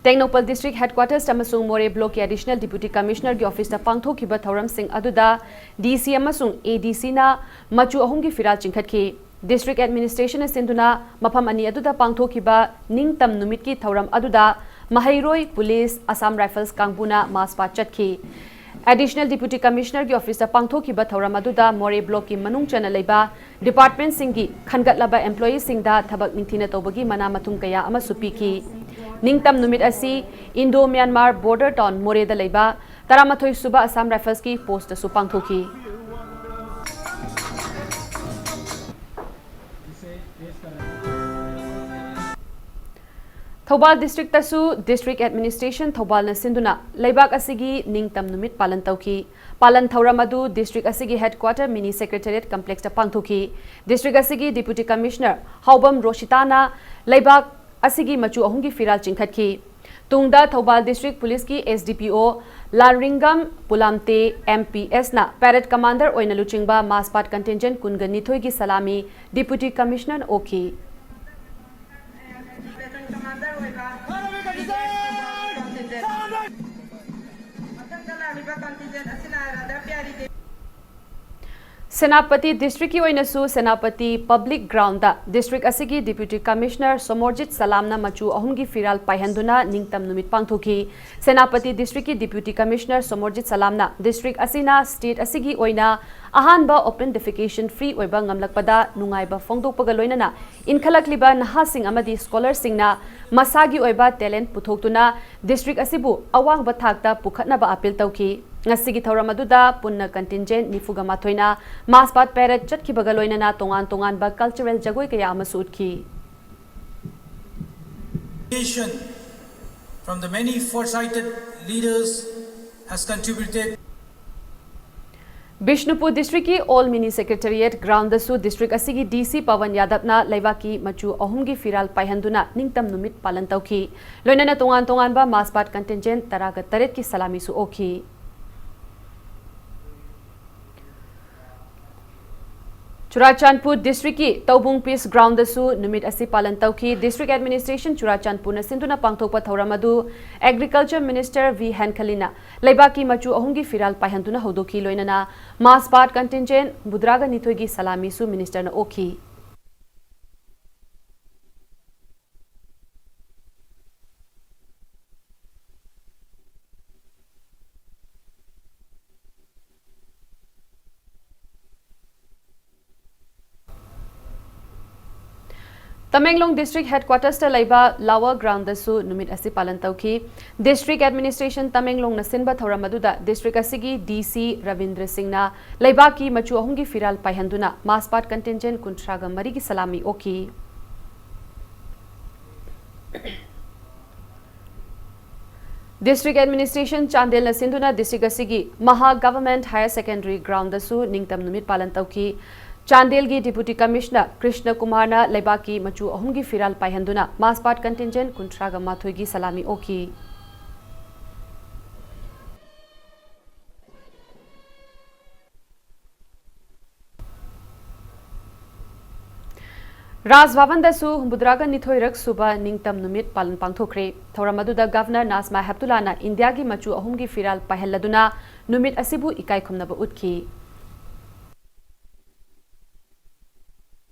ꯇꯦꯡꯅꯧꯄꯜ ꯗꯤꯁꯇ꯭ꯔꯤꯛ ꯍꯦꯗꯀ꯭ꯋꯥꯇꯔꯁ ꯑꯃꯁꯨꯡ ꯃꯣꯔꯦ ꯕ꯭ꯂꯣꯛꯀꯤ ꯑꯦꯗꯤꯁꯅꯦꯜ ꯗꯤꯄꯨꯇꯤ ꯀꯃꯤꯁꯅꯔꯒꯤ ꯑꯣꯐꯤꯁꯇ ꯄꯥꯡꯊꯣꯛꯈꯤꯕ ꯊꯧꯔꯝꯁꯤꯡ ꯑꯗꯨꯗ ꯗꯤ ꯁꯤ ꯑꯃꯁꯨꯡ ꯑꯦ ꯗꯤ ꯁꯤꯅ ꯃꯆꯨ ꯑꯍꯨꯝꯒꯤ ꯐꯤꯔꯥꯜ ꯆꯤꯡꯈꯠꯈꯤ꯫ ꯗꯤꯁꯇ꯭ꯔꯤꯛ ꯑꯦꯗꯃꯤꯅꯤꯁꯇ꯭ꯔꯦꯁꯟꯅ ꯁꯤꯟꯗꯨꯅ ꯃꯐꯝ ꯑꯅꯤ ꯑꯗꯨꯗ ꯄꯥꯡꯊꯣꯛꯈꯤꯕ ꯅꯤꯡꯇꯝ ꯅꯨꯃꯤꯠꯀꯤ ꯊꯧꯔꯝ ꯑꯗꯨꯗ ꯃꯍꯩꯔꯣꯏ, ꯄꯨꯂꯤꯁ, ꯑꯁꯥꯝ ꯔꯥꯏꯐꯜꯁ ꯀꯥꯡꯕꯨꯅ ꯃꯥꯔꯆ ꯄꯥꯁꯠ ꯆꯠꯈꯤ꯫ ꯑꯦꯗꯤꯁꯅꯦꯜ ꯗꯤꯄꯨꯇꯤ ꯀꯃꯤꯁꯅꯔꯒꯤ ꯑꯣꯐꯤꯁꯇ ꯄꯥꯡꯊꯣꯛꯈꯤꯕ ꯊꯧꯔꯝ ꯑꯗꯨꯗ ꯃꯣꯔꯦ ꯕ꯭ꯂꯣꯛꯀꯤ ꯃꯅꯨꯡ ꯆꯟꯅ ꯂꯩꯕ ꯗꯤꯄꯥꯔꯠꯃꯦꯟꯠꯁꯤꯡꯒꯤ ꯈꯟꯒꯠꯂꯕ ꯑꯦꯝꯄ꯭ꯂꯣꯌꯤꯁꯤꯡꯗ ꯊꯕꯛ ꯅꯤꯡꯊꯤꯅ ꯇꯧꯕꯒꯤ ꯃꯅꯥ ꯃꯊꯨꯝ ꯀꯌꯥ ꯑꯃꯁꯨ ꯄꯤꯈꯤ꯫ ꯅꯤꯡꯇꯝ ꯅꯨꯃꯤꯠ ꯑꯁꯤ ꯏꯟꯗꯣ ꯃ꯭ꯌꯥꯟꯃꯥꯔ ꯕꯣꯔꯗꯔ ꯇꯥꯎꯟ ꯃꯣꯔꯦꯗ ꯂꯩꯕ ꯇꯔꯥꯃꯥꯊꯣꯏ ꯁꯨꯕ ꯑꯁꯥꯝ ꯔꯥꯏꯐꯜꯁꯀꯤ ꯄꯣꯁꯇꯁꯨ ꯄꯥꯡꯊꯣꯛꯈꯤ꯫ ꯊꯧꯕꯥꯜ ꯗꯤꯁꯇ꯭ꯔꯤꯛꯇꯁꯨ ꯗꯤꯁꯇ꯭ꯔꯤꯛ ꯑꯦꯗꯃꯤꯅꯤꯁꯇ꯭ꯔꯦꯁꯟ ꯊꯧꯕꯥꯜꯅ ꯁꯤꯟꯗꯨꯅ ꯂꯩꯕꯥꯛ ꯑꯁꯤꯒꯤ ꯅꯤꯡꯇꯝ ꯅꯨꯃꯤꯠ ꯄꯥꯂꯟ ꯇꯧꯈꯤ꯫ ꯄꯥꯂꯟ ꯊꯧꯔꯝ ꯑꯗꯨ ꯗꯤꯁꯇ꯭ꯔꯤꯛ ꯑꯁꯤꯒꯤ ꯍꯦꯗꯀ꯭ꯋꯥꯇꯔ ꯃꯤꯅꯤ ꯁꯦꯀ꯭ꯔꯦꯇꯦꯔꯤꯌꯦꯠ ꯀꯝꯄ꯭ꯂꯦꯛꯁꯇ ꯄꯥꯡꯊꯣꯛꯈꯤ꯫ ꯗꯤꯁꯇ꯭ꯔꯤꯛ ꯑꯁꯤꯒꯤ ꯗꯤꯄ꯭ꯌꯨꯇꯤ ꯀꯃꯤꯁꯅꯔ ꯍꯥꯎꯕꯝ ꯔꯣꯁꯤꯇꯥꯅ ꯂꯩꯕꯥꯛ ꯑꯁꯤꯒꯤ ꯃꯆꯨ ꯑꯍꯨꯝꯒꯤ ꯐꯤꯔꯥꯜ ꯆꯤꯡꯈꯠꯈꯤ꯫ ꯇꯨꯡꯗ ꯊꯧꯕꯥꯜ ꯗꯤꯁꯇ꯭ꯔꯤꯛ ꯄꯨꯂꯤꯁꯀꯤ ꯑꯦꯁ ꯗꯤ ꯄꯤ ꯑꯣ ꯂꯥꯟꯔꯤꯡꯒꯝ ꯄꯨꯂꯥꯝꯇꯦ ꯑꯦꯝ ꯄꯤ ꯑꯦꯁꯅ ꯄꯦꯔꯦꯗ ꯀꯃꯥꯟꯗꯔ ꯑꯣꯏꯅ ꯂꯨꯆꯤꯡꯕ ꯃꯥꯔꯆ ꯄꯥꯁꯠ ꯀꯟꯇꯤꯟꯖꯦꯟꯠ ꯀꯨꯟꯒ ꯅꯤꯊꯣꯏꯒꯤ ꯁꯂꯥꯃꯤ ꯗꯤꯄ꯭ꯌꯨꯇꯤ ꯀꯃꯤꯁꯅꯔꯅ ꯑꯣꯛꯈꯤ꯫ ꯃꯊꯪꯗ ꯂꯥꯛꯂꯤꯕ ꯀꯟꯇꯤꯟꯖꯦꯟꯠ ꯑꯁꯤꯅ ꯔꯥꯙꯥ ꯄ꯭ꯌꯥꯔꯤ ꯗꯦꯕꯤ꯫ ꯁꯦꯅꯥꯄꯇꯤ ꯗꯤꯁꯇ꯭ꯔꯤꯛꯀꯤ ꯑꯣꯏꯅꯁꯨ ꯁꯦꯅꯥꯄꯇꯤ ꯄꯕ꯭ꯂꯤꯛ ꯒ꯭ꯔꯥꯎꯟꯗ ꯗꯤꯁꯇ꯭ꯔꯤꯛ ꯑꯁꯤꯒꯤ ꯗꯤꯄ꯭ꯌꯨꯇꯤ ꯀꯃꯤꯁꯅꯔ ꯁꯣꯃꯣꯔꯖꯤꯠ ꯁꯂꯥꯝꯅ ꯃꯆꯨ ꯑꯍꯨꯝꯒꯤ ꯐꯤꯔꯥꯜ ꯄꯥꯏꯍꯟꯗꯨꯅ ꯅꯤꯡꯇꯝ ꯅꯨꯃꯤꯠ ꯄꯥꯡꯊꯣꯛꯈꯤ꯫ ꯁꯦꯅꯥꯄꯇꯤ ꯗꯤꯁꯇ꯭ꯔꯤꯛꯀꯤ ꯗꯤꯄ꯭ꯌꯨꯇꯤ ꯀꯃꯤꯁꯅꯔ ꯁꯣꯃꯣꯔꯖꯤꯠ ꯁꯂꯥꯝꯅ ꯗꯤꯁꯇ꯭ꯔꯤꯛ ꯑꯁꯤꯅ ꯁ꯭ꯇꯦꯠ ꯑꯁꯤꯒꯤ ꯑꯣꯏꯅ ꯑꯍꯥꯟꯕ ꯑꯣꯄꯟ ꯗꯤꯐꯤꯀꯦꯁꯟ ꯐ꯭ꯔꯤ ꯑꯣꯏꯕ ꯉꯝꯂꯛꯄꯗ ꯅꯨꯡꯉꯥꯏꯕ ꯐꯣꯡꯗꯣꯛꯄꯒ ꯂꯣꯏꯅꯅ ꯏꯟꯈꯠꯂꯛꯂꯤꯕ ꯅꯍꯥꯁꯤꯡ ꯑꯃꯗꯤ ꯁ꯭ꯀꯣꯂꯔꯁꯤꯡꯅ ꯃꯁꯥꯒꯤ ꯑꯣꯏꯕ ꯇꯦꯂꯦꯟꯠ ꯄꯨꯊꯣꯛꯇꯨꯅ ꯗꯤꯁꯇ꯭ꯔꯤꯛ ꯑꯁꯤꯕꯨ ꯑꯋꯥꯡꯕ ꯊꯥꯛꯇ ꯄꯨꯈꯠꯅꯕ ꯑꯄꯤꯜ ꯇꯧꯈꯤ꯫ ꯉꯁꯤꯒꯤ ꯊꯧꯔꯝ ꯑꯗꯨꯗ ꯄꯨꯟꯅ ꯀꯟꯇꯤꯟꯖꯦꯟꯠ ꯅꯤꯐꯨꯒ ꯃꯥꯊꯣꯏꯅ ꯃꯥꯔꯆ ꯄꯥꯁꯠ ꯄꯦꯔꯦꯗ ꯆꯠꯈꯤꯕꯒ ꯂꯣꯏꯅꯅ ꯇꯣꯉꯥꯟ ꯇꯣꯉꯥꯟꯕ ꯀꯜꯆꯔꯦꯜ ꯖꯒꯣꯏ ꯀꯌꯥ ꯑꯃꯁꯨ ꯎꯠꯈꯤ꯫ From the many foresighted leaders has contributed. Bishnupur ꯗꯤꯁꯇ꯭ꯔꯤꯛꯀꯤ ꯑꯣꯜ ꯃꯤꯅꯤ ꯁꯦꯀ꯭ꯔꯦꯇꯦꯔꯤꯌꯦꯠ ꯒ꯭ꯔꯥꯎꯟꯗꯁꯨ ꯗꯤꯁꯇ꯭ꯔꯤꯛ ꯑꯁꯤꯒꯤ ꯗꯤ ꯁꯤ ꯄꯋꯟ ꯌꯥꯗꯕꯅ ꯂꯩꯕꯥꯛꯀꯤ ꯃꯆꯨ ꯑꯍꯨꯝꯒꯤ ꯐꯤꯔꯥꯜ ꯄꯥꯏꯍꯟꯗꯨꯅ ꯅꯤꯡꯇꯝ ꯅꯨꯃꯤꯠ ꯄꯥꯂꯟ ꯇꯧꯈꯤ꯫ ꯂꯣꯏꯅꯅ ꯇꯣꯉꯥꯟ ꯇꯣꯉꯥꯟꯕ ꯃꯥꯔꯆ ꯄꯥꯁꯠ ꯀꯟꯇꯤꯟꯖꯦꯟꯠ ꯇꯔꯥꯒ ꯇꯔꯦꯠꯀꯤ ꯁꯂꯥꯃꯤꯁꯨ ꯑꯣꯛꯈꯤ꯫ ꯆꯨꯔꯥꯆꯥꯟꯄꯨꯔ ꯗꯤꯁꯇ꯭ꯔꯤꯛꯀꯤ ꯇꯧꯕꯨꯡ ꯄꯤꯁ ꯒ꯭ꯔꯥꯎꯟꯗꯁꯨ ꯅꯨꯃꯤꯠ ꯑꯁꯤ ꯄꯥꯂꯟ ꯇꯧꯈꯤ꯫ ꯗꯤꯁꯇ꯭ꯔꯤꯛ ꯑꯦꯗꯃꯤꯅꯤꯁꯇ꯭ꯔꯦꯁꯟ ꯆꯨꯔꯥꯆꯥꯟꯄꯨꯔꯅ ꯁꯤꯟꯗꯨꯅ ꯄꯥꯡꯊꯣꯛꯄ ꯊꯧꯔꯝ ꯑꯗꯨ ꯑꯦꯒ꯭ꯔꯤꯀꯜꯆꯔ ꯃꯤꯅꯤꯁꯇꯔ ꯚꯤ ꯍꯦꯟꯈꯂꯤꯅ ꯂꯩꯕꯥꯛꯀꯤ ꯃꯆꯨ ꯑꯍꯨꯝꯒꯤ ꯐꯤꯔꯥꯜ ꯄꯥꯏꯍꯟꯗꯨꯅ ꯍꯧꯗꯣꯛꯈꯤ꯫ ꯂꯣꯏꯅꯅ March past contingent ꯃꯨꯗ꯭ꯔꯥꯒ ꯅꯤꯊꯣꯏꯒꯤ ꯁꯂꯥꯃꯤꯁꯨ ꯃꯤꯅꯤꯁꯇꯔꯅ ꯑꯣꯛꯈꯤ꯫ Tamenglong district ꯍꯦꯗꯀ꯭ꯋꯥꯇꯔꯁꯇ ꯂꯩꯕ ꯂꯥꯋꯔ ꯒ꯭ꯔꯥꯎꯟꯗꯁꯨ ꯅꯨꯃꯤꯠ ꯑꯁꯤ ꯄꯥꯂꯟ ꯇꯧꯈꯤ꯫ ꯗꯤꯁꯇ꯭ꯔꯤꯛ ꯑꯦꯗꯃꯤꯅꯤꯁꯇ꯭ꯔꯦꯁꯟ ꯇꯃꯦꯡꯂꯣꯡꯅ ꯁꯤꯟꯕ ꯊꯧꯔꯝ ꯑꯗꯨꯗ ꯗꯤꯁꯇ꯭ꯔꯤꯛ ꯑꯁꯤꯒꯤ ꯗꯤ ꯁꯤ ꯔꯕꯤꯟꯗ꯭ꯔ ꯁꯤꯡꯅ ꯂꯩꯕꯥꯛꯀꯤ ꯃꯆꯨ ꯑꯍꯨꯝꯒꯤ ꯐꯤꯔꯥꯜ ꯄꯥꯏꯍꯟꯗꯨꯅ ꯃꯥꯔꯆ ꯄꯥꯁꯠ ꯀꯟꯇꯤꯟꯖꯦꯟꯠ ꯀꯨꯟꯊ꯭ꯔꯥꯒ ꯃꯔꯤꯒꯤ ꯁꯂꯥꯃꯤ ꯑꯣꯛꯈꯤ꯫ District Administration ꯆꯥꯟꯗꯦꯜꯅ ꯁꯤꯟꯗꯨꯅ district ꯑꯁꯤꯒꯤ ꯃꯍꯥ Government Higher Secondary Ground ꯗꯁꯨ ꯅꯤꯡꯇꯝ ꯅꯨꯃꯤꯠ ꯄꯥꯂꯟ ꯇꯧꯈꯤ꯫ ꯆꯥꯟꯗꯦꯜꯒꯤ Deputy Commissioner ꯀ꯭ꯔꯤꯁꯅ ꯀꯨꯃꯥꯔꯅ ꯂꯩꯕꯥꯛꯀꯤ ꯃꯆꯨ ꯑꯍꯨꯝꯒꯤ ꯐꯤꯔꯥꯜ ꯄꯥꯏꯍꯟꯗꯨꯅ March Past Contingent ꯀꯨꯟꯊ꯭ꯔꯥꯒ ꯃꯥꯊꯣꯏꯒꯤ ꯁꯂꯥꯃꯤ ꯑꯣꯛꯈꯤ꯫ ꯔꯥꯖ ꯚꯕꯟꯗꯁꯨ ꯍꯨꯝꯐꯨꯇꯔꯥꯒ ꯅꯤꯊꯣꯏꯔꯛ ꯁꯨꯕ ꯅꯤꯡꯇꯝ ꯅꯨꯃꯤꯠ ꯄꯥꯂꯟ ꯄꯥꯡꯊꯣꯛꯈ꯭ꯔꯦ꯫ ꯊꯧꯔꯝ ꯑꯗꯨꯗ Governor ꯅꯥꯖꯃꯥ ꯍꯦꯞꯇꯨꯂꯥꯅ ꯏꯟꯗꯤꯌꯥꯒꯤ ꯃꯆꯨ ꯑꯍꯨꯝꯒꯤ ꯐꯤꯔꯥꯜ ꯄꯥꯏꯍꯜꯂꯗꯨꯅ ꯅꯨꯃꯤꯠ ꯑꯁꯤꯕꯨ ꯏꯀꯥꯏ ꯈꯨꯝꯅꯕ ꯎꯠꯈꯤ꯫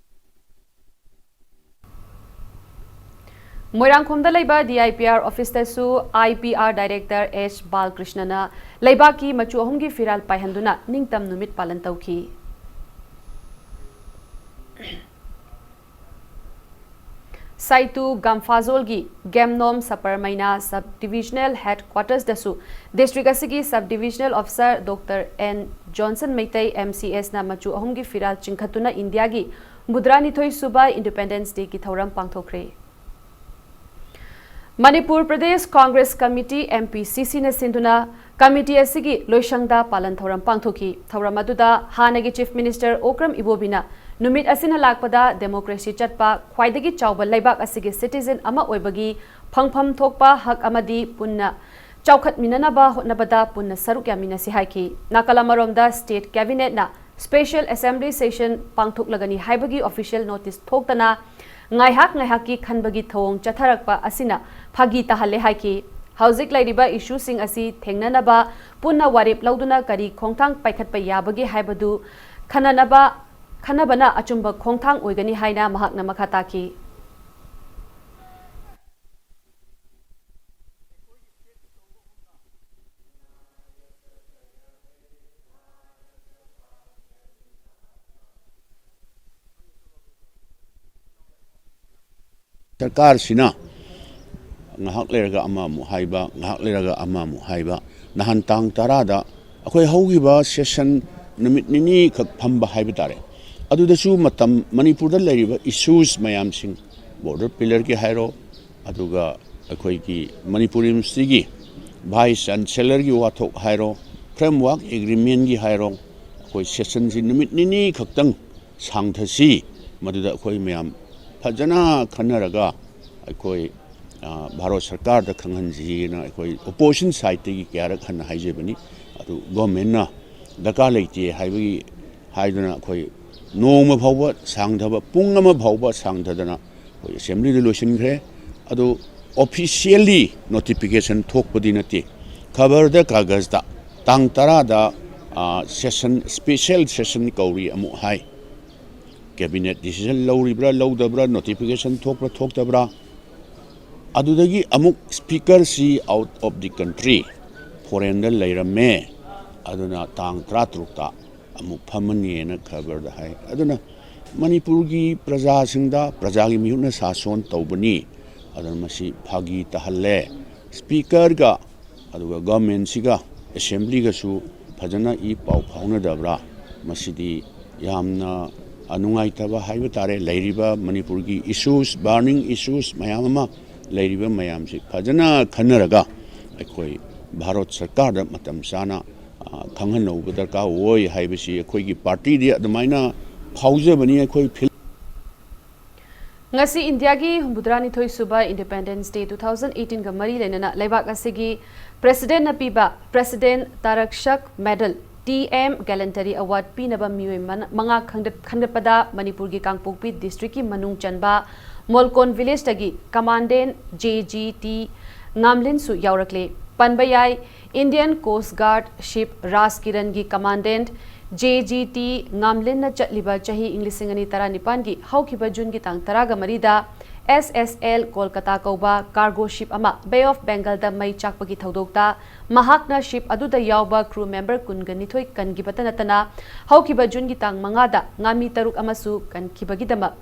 ꯃꯣꯏꯔꯥꯡꯈꯣꯝꯗ ꯂꯩꯕ D I P R office ꯇꯁꯨ I P R Director H ꯕꯥꯂꯀ꯭ꯔꯤꯁꯅꯅ ꯂꯩꯕꯥꯛꯀꯤ ꯃꯆꯨ ꯑꯍꯨꯝꯒꯤ ꯐꯤꯔꯥꯜ ꯄꯥꯏꯍꯟꯗꯨꯅ ꯅꯤꯡꯇꯝ ꯅꯨꯃꯤꯠ ꯄꯥꯂꯟ ꯇꯧꯈꯤ꯫ ꯁꯥꯏꯇꯨ ꯒꯝꯐꯥꯖꯣꯜꯒꯤ ꯒꯦꯝꯅꯣꯝ ꯁꯄꯔ ꯃꯩꯅꯥ Sub Divisional Headquarters ꯗꯁꯨ district ꯑꯁꯤꯒꯤ Sub Divisional Officer Doctor N Johnson Meitei, M C S ꯅ ꯃꯆꯨ ꯑꯍꯨꯝꯒꯤ ꯐꯤꯔꯥꯜ ꯆꯤꯡꯈꯠꯇꯨꯅ ꯏꯟꯗꯤꯌꯥꯒꯤ ꯍꯨꯝꯐꯨꯇꯔꯥꯅꯤꯊꯣꯏ ꯁꯨꯕ Independence Day ꯒꯤ ꯊꯧꯔꯝ ꯄꯥꯡꯊꯣꯛꯈ꯭ꯔꯦ꯫ Manipur Pradesh Congress committee, M P C C ꯅ ꯁꯤꯟꯗꯨꯅ ꯀꯃꯤꯇꯤ ꯑꯁꯤꯒꯤ ꯂꯣꯏꯁꯪꯗ ꯄꯥꯂꯟ ꯊꯧꯔꯝ ꯄꯥꯡꯊꯣꯛꯈꯤ꯫ ꯊꯧꯔꯝ ꯑꯗꯨꯗ ꯍꯥꯟꯅꯒꯤ Chief Minister ꯑꯣꯀ꯭ꯔꯝ ꯏꯕꯣꯕꯤꯅ ꯅꯨꯃꯤꯠ ꯑꯁꯤꯅ ꯂꯥꯛꯄꯗ democracy ꯆꯠꯄ, ꯈ꯭ꯋꯥꯏꯗꯒꯤ ꯆꯥꯎꯕ ꯂꯩꯕꯥꯛ ꯑꯁꯤꯒꯤ citizen ꯑꯃ ꯑꯣꯏꯕꯒꯤ ꯐꯪꯐꯝ ꯊꯣꯛꯄ ꯍꯛ ꯑꯃꯗꯤ ꯄꯨꯟꯅ ꯆꯥꯎꯈꯠꯃꯤꯟꯅꯅꯕ ꯍꯣꯠꯅꯕꯗ ꯄꯨꯟꯅ ꯁꯔꯨꯛ ꯌꯥꯃꯤꯟꯅꯁꯤ ꯍꯥꯏꯈꯤ꯫ ꯅꯥꯀꯜ ꯑꯃꯔꯣꯝꯗ State Cabinet ꯅ Special Assembly Session ꯄꯥꯡꯊꯣꯛꯂꯒꯅꯤ ꯍꯥꯏꯕꯒꯤ official notice ꯊꯣꯛꯇꯅ ꯉꯥꯏꯍꯥꯛ ꯉꯥꯏꯍꯥꯛꯀꯤ ꯈꯟꯕꯒꯤ ꯊꯧꯑꯣꯡ ꯆꯠꯊꯔꯛꯄ ꯑꯁꯤꯅ ꯐꯥꯒꯤ ꯇꯥꯍꯜꯂꯦ ꯍꯥꯏꯈꯤ꯫ ꯍꯧꯖꯤꯛ ꯂꯩꯔꯤꯕ issue ꯁꯤꯡ ꯑꯁꯤ ꯊꯦꯡꯅꯅꯕ ꯄꯨꯟꯅ ꯋꯥꯔꯦꯞ ꯂꯧꯗꯨꯅ ꯀꯔꯤ ꯈꯣꯡꯊꯥꯡ ꯄꯥꯏꯈꯠꯄ ꯌꯥꯕꯒꯦ ꯍꯥꯏꯕꯗꯨ ꯈꯟꯅꯅꯕ, ꯈꯟꯅꯕꯅ ꯑꯆꯨꯝꯕ ꯈꯣꯡꯊꯥꯡ ꯑꯣꯏꯒꯅꯤ ꯍꯥꯏꯅ ꯃꯍꯥꯛꯅ ꯃꯈꯥ ꯇꯥꯈꯤ꯫ ꯁꯔꯀꯥꯔꯁꯤꯅ ꯉꯥꯏꯍꯥꯛ ꯂꯩꯔꯒ ꯑꯃꯃꯨꯛ ꯍꯥꯏꯕ, ꯉꯥꯏꯍꯥꯛ ꯂꯩꯔꯒ ꯑꯃꯃꯨꯛ ꯍꯥꯏꯕ꯫ ꯅꯍꯥꯟ ꯇꯥꯡ ꯇꯔꯥꯗ ꯑꯩꯈꯣꯏ ꯍꯧꯈꯤꯕ session ꯅꯨꯃꯤꯠ ꯅꯤꯅꯤꯈꯛ ꯐꯝꯕ ꯍꯥꯏꯕ ꯇꯥꯔꯦ, ꯑꯗꯨꯗꯁꯨ ꯃꯇꯝ, ꯃꯅꯤꯄꯨꯔꯗ ꯂꯩꯔꯤꯕ issues ꯃꯌꯥꯝꯁꯤꯡ, border pillar ꯒꯤ ꯍꯥꯏꯔꯣ, ꯑꯗꯨꯒ ꯑꯩꯈꯣꯏꯒꯤ ꯃꯅꯤꯄꯨꯔ University ꯒꯤ Vice Chancellorꯒꯤ ꯋꯥꯊꯣꯛ ꯍꯥꯏꯔꯣ, Framework Agreementꯀꯤ ꯍꯥꯏꯔꯣ, ꯑꯩꯈꯣꯏ sessionꯁꯤ ꯅꯨꯃꯤꯠ ꯅꯤꯅꯤ ꯈꯛꯇꯪ ꯁꯥꯡꯊꯁꯤ꯫ ꯃꯗꯨꯗ ꯑꯩꯈꯣꯏ ꯃꯌꯥꯝ ꯐꯖꯅ ꯈꯟꯅꯔꯒ ꯑꯩꯈꯣꯏ, ꯑ, ꯚꯥꯔꯠ ꯁꯔꯀꯥꯔꯗ ꯈꯪꯍꯟꯁꯤꯅ ꯑꯩꯈꯣꯏ opposition sideꯇꯒꯤ ꯀꯌꯥꯔꯛ ꯍꯟꯅ ꯍꯥꯏꯖꯕꯅꯤ꯫ ꯑꯗꯨ governmentꯅ ꯗꯔꯀꯥꯔ ꯂꯩꯇꯦ ꯍꯥꯏꯕꯒꯤ, ꯍꯥꯏꯗꯨꯅ ꯑꯩꯈꯣꯏ ꯅꯣꯡꯃ ꯐꯥꯎꯕ ꯁꯥꯡꯊꯕ, ꯄꯨꯡ ꯑꯃ ꯐꯥꯎꯕ ꯁꯥꯡꯊꯗꯅ ꯑꯩꯈꯣꯏ assemblyꯗ ꯂꯣꯏꯁꯤꯟꯈ꯭ꯔꯦ꯫ ꯑꯗꯨ officially notification ꯊꯣꯛꯄꯗꯤ ꯅꯠꯇꯦ꯫ ꯈꯕꯔꯗ, ꯀꯥꯒꯖꯇ ꯇꯥꯡ ꯇꯔꯥꯗ, ꯑ, session, special session ꯀꯧꯔꯤ ꯑꯃꯨꯛ ꯍꯥꯏ꯫ Cabinet decision ꯂꯧꯔꯤꯕ꯭ꯔꯥ ꯂꯧꯗꯕ꯭ꯔꯥ, notification ꯊꯣꯛꯄ꯭ꯔꯥ ꯊꯣꯛꯇꯕ꯭ꯔꯥ? ꯑꯗꯨꯗꯒꯤ ꯑꯃꯨꯛ speakerꯁꯤ out of the country, foreignꯗ ꯂꯩꯔꯝꯃꯦ꯫ ꯑꯗꯨꯅ ꯇꯥꯡ ꯇꯔꯥꯇꯔꯨꯛꯇ ꯑꯃꯨꯛ ꯐꯝꯃꯅꯤꯅ ꯈꯕꯔꯗ ꯍꯥꯏ꯫ ꯑꯗꯨꯅ ꯃꯅꯤꯄꯨꯔꯒꯤ ꯄ꯭ꯔꯖꯥꯁꯤꯡꯗ ꯄ꯭ꯔꯖꯥꯒꯤ ꯃꯤꯍꯨꯠꯅ ꯁꯥꯁꯣꯟ ꯇꯧꯕꯅꯤ꯫ ꯑꯗꯨꯅ ꯃꯁꯤ ꯐꯥꯒꯤ ꯇꯥꯍꯜꯂꯦ꯫ Speakerꯒ ꯑꯗꯨꯒ governmentꯁꯤꯒ, assemblyꯒꯁꯨ ꯐꯖꯅ ꯏ ꯄꯥꯎ ꯐꯥꯎꯅꯗꯕ꯭ꯔꯥ? ꯃꯁꯤꯗꯤ ꯌꯥꯝꯅ, ꯑ, ꯅꯨꯡꯉꯥꯏꯇꯕ ꯍꯥꯏꯕ ꯇꯥꯔꯦ꯫ ꯂꯩꯔꯤꯕ ꯃꯅꯤꯄꯨꯔꯒꯤ issues, burning issues ꯃꯌꯥꯝ ꯑꯃ ꯂꯩꯔꯤꯕ ꯃꯌꯥꯝꯁꯤ ꯐꯖꯅ ꯈꯟꯅꯔꯒ ꯑꯩꯈꯣꯏ ꯚꯥꯔꯠ ꯁꯔꯀꯥꯔꯗ ꯃꯇꯝ ꯆꯥꯅ, ꯑ, ꯈꯪꯍꯟꯍꯧꯕ ꯗꯔꯀꯥꯔ ꯑꯣꯏ ꯍꯥꯏꯕꯁꯤ ꯑꯩꯈꯣꯏꯒꯤ partyꯗꯤ ꯑꯗꯨꯃꯥꯏꯅ ꯐꯥꯎꯖꯕꯅꯤ꯫ ꯑꯩꯈꯣꯏ ꯐꯤꯜ- ꯉꯁꯤ ꯏꯟꯗꯤꯌꯥꯒꯤ ꯍꯨꯝꯐꯨꯇꯔꯥꯅꯤꯊꯣꯏ ꯁꯨꯕ Independence Day two thousand eighteen ꯒ ꯃꯔꯤ ꯂꯩꯅꯅ ꯂꯩꯕꯥꯛ ꯑꯁꯤꯒꯤ Presidentꯅ ꯄꯤꯕ President Tarakshak Medal, T M Gallantry Award ꯄꯤꯅꯕ ꯃꯤꯑꯣꯏ ꯃꯅ-, ꯃꯉꯥ ꯈꯪꯗꯠ-, ꯈꯟꯒꯠꯄꯗ ꯃꯅꯤꯄꯨꯔꯒꯤ ꯀꯥꯡꯄꯣꯛꯄꯤ districtꯀꯤ ꯃꯅꯨꯡ ꯆꯟꯕ ꯃꯣꯜꯀꯣꯟ villageꯇꯒꯤ Commandant J G T ꯉꯥꯝꯂꯤꯟꯁꯨ ꯌꯥꯎꯔꯛꯂꯦ꯫ ꯄꯟꯕ ꯌꯥꯏ, Indian Coast Guard ship ꯔꯥꯖ ꯀꯤꯔꯟꯒꯤ Commandant J G T ꯉꯥꯝꯂꯤꯟꯅ ꯆꯠꯂꯤꯕ ꯆꯍꯤ ꯏꯪ ꯂꯤꯁꯤꯡ ꯑꯅꯤ ꯇꯔꯥꯅꯤꯄꯥꯟꯒꯤ ꯍꯧꯈꯤꯕ Juneꯒꯤ ꯇꯥꯡ ꯇꯔꯥꯒ ꯃꯔꯤꯗ S S L ꯀꯣꯜꯀꯇꯥ ꯀꯧꯕ cargo ship ꯑꯃ Bay of Bengalꯗ ꯃꯩ ꯆꯥꯛꯄꯒꯤ ꯊꯧꯗꯣꯛꯇ ꯃꯍꯥꯛꯅ ship ꯑꯗꯨꯗ ꯌꯥꯎꯕ crew member ꯀꯨꯟꯒ ꯅꯤꯊꯣꯏ ꯀꯟꯈꯤꯕꯇ ꯅꯠꯇꯅ ꯍꯧꯈꯤꯕ Juneꯒꯤ ꯇꯥꯡ ꯃꯉꯥꯗ ꯉꯥꯃꯤ ꯇꯔꯨꯛ ꯑꯃꯁꯨ ꯀꯟꯈꯤꯕꯒꯤꯗꯃꯛ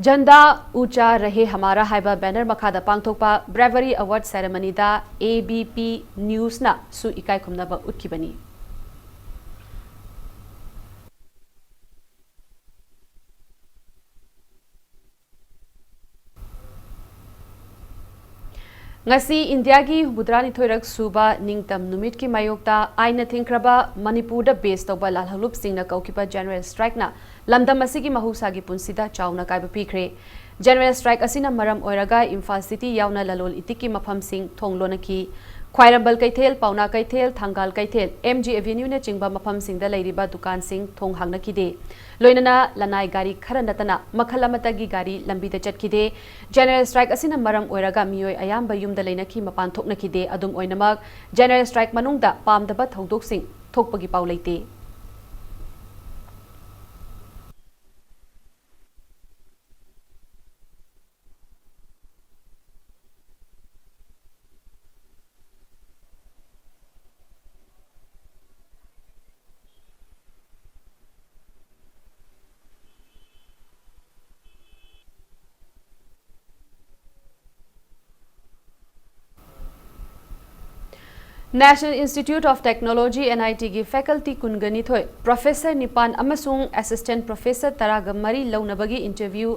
Janda Ucha Rahe Hamara ꯍꯥꯏꯕ banner ꯃꯈꯥꯗ ꯄꯥꯡꯊꯣꯛꯄ Bravery Award ceremonyꯗ A B P Newsꯅꯁꯨ ꯏꯀꯥꯏ ꯈꯨꯝꯅꯕ ꯎꯠꯈꯤꯕꯅꯤ꯫ ꯉꯁꯤ ꯏꯟꯗꯤꯌꯥꯒꯤ ꯍꯨꯝꯐꯨꯇꯔꯥꯅꯤꯊꯣꯏꯔꯛ ꯁꯨꯕ ꯅꯤꯡꯇꯝ ꯅꯨꯃꯤꯠꯀꯤ ꯃꯥꯌꯣꯛꯇ ꯑꯥꯏꯟꯅ ꯊꯤꯡꯈ꯭ꯔꯕ ꯃꯅꯤꯄꯨꯔꯗ ꯕꯦꯁ ꯇꯧꯕ ꯂꯥꯜꯍꯧꯂꯨꯞꯁꯤꯡꯅ ꯀꯧꯈꯤꯕ ꯖꯦꯅꯔꯦꯜ ꯁ꯭ꯇ꯭ꯔꯥꯏꯛꯅ ꯂꯝꯗꯝ ꯑꯁꯤꯒꯤ ꯃꯍꯧꯁꯥꯒꯤ ꯄꯨꯟꯁꯤꯗ ꯆꯥꯎꯅ ꯑꯀꯥꯏꯕ ꯄꯤꯈ꯭ꯔꯦ꯫ ꯖꯦꯅꯔꯦꯜ ꯁ꯭ꯇ꯭ꯔꯥꯏꯛ ꯑꯁꯤꯅ ꯃꯔꯝ ꯑꯣꯏꯔꯒ ꯏꯝꯐꯥꯜ ꯁꯤꯇꯤ ꯌꯥꯎꯅ ꯂꯂꯣꯟ ꯏꯇꯤꯛꯀꯤ ꯃꯐꯝꯁꯤꯡ ꯊꯣꯡ ꯂꯣꯟꯅꯈꯤ꯫ ꯈ꯭ꯋꯥꯏꯔꯝꯕꯟ ꯀꯩꯊꯦꯜ, ꯄꯥꯎꯅꯥ ꯀꯩꯊꯦꯜ, ꯊꯪꯒꯥꯜ ꯀꯩꯊꯦꯜ, ꯑꯦꯝ ꯖꯤ ꯑꯦꯚꯦꯅ꯭ꯌꯨꯅꯆꯤꯡꯕ ꯃꯐꯝꯁꯤꯡꯗ ꯂꯩꯔꯤꯕ ꯗꯨꯀꯥꯟꯁꯤꯡ ꯊꯣꯡ ꯍꯥꯡꯅꯈꯤꯗꯦ꯫ ꯂꯣꯏꯅꯅ ꯂꯅꯥꯏ ꯒꯥꯔꯤ ꯈꯔ ꯅꯠꯇꯅ ꯃꯈꯜ ꯑꯃꯠꯇꯒꯤ ꯒꯥꯔꯤ ꯂꯝꯕꯤꯗ ꯆꯠꯈꯤꯗꯦ꯫ ꯖꯦꯅꯔꯦꯜ ꯁ꯭ꯇ꯭ꯔꯥꯏꯛ ꯑꯁꯤꯅ ꯃꯔꯝ ꯑꯣꯏꯔꯒ ꯃꯤꯑꯣꯏ ꯑꯌꯥꯝꯕ ꯌꯨꯝꯗ ꯂꯩꯅꯈꯤ, ꯃꯄꯥꯟ ꯊꯣꯛꯅꯈꯤꯗꯦ꯫ ꯑꯗꯨꯝ ꯑꯣꯏꯅꯃꯛ, ꯖꯦꯅꯔꯦꯜ ꯁ꯭ꯇ꯭ꯔꯥꯏꯛ ꯃꯅꯨꯡꯗ ꯄꯥꯝꯗꯕ ꯊꯧꯗꯣꯛꯁꯤꯡ ꯊꯣꯛꯄꯒꯤ ꯄꯥꯎ ꯂꯩꯇꯦ꯫ National Institute of Technology, N I T ꯒꯤ faculty ꯀꯨꯟꯒ ꯅꯤꯊꯣꯏ, professor ꯅꯤꯄꯥꯟ ꯑꯃꯁꯨꯡ assistant professor ꯇꯔꯥꯒ ꯃꯔꯤ ꯂꯧꯅꯕꯒꯤ interview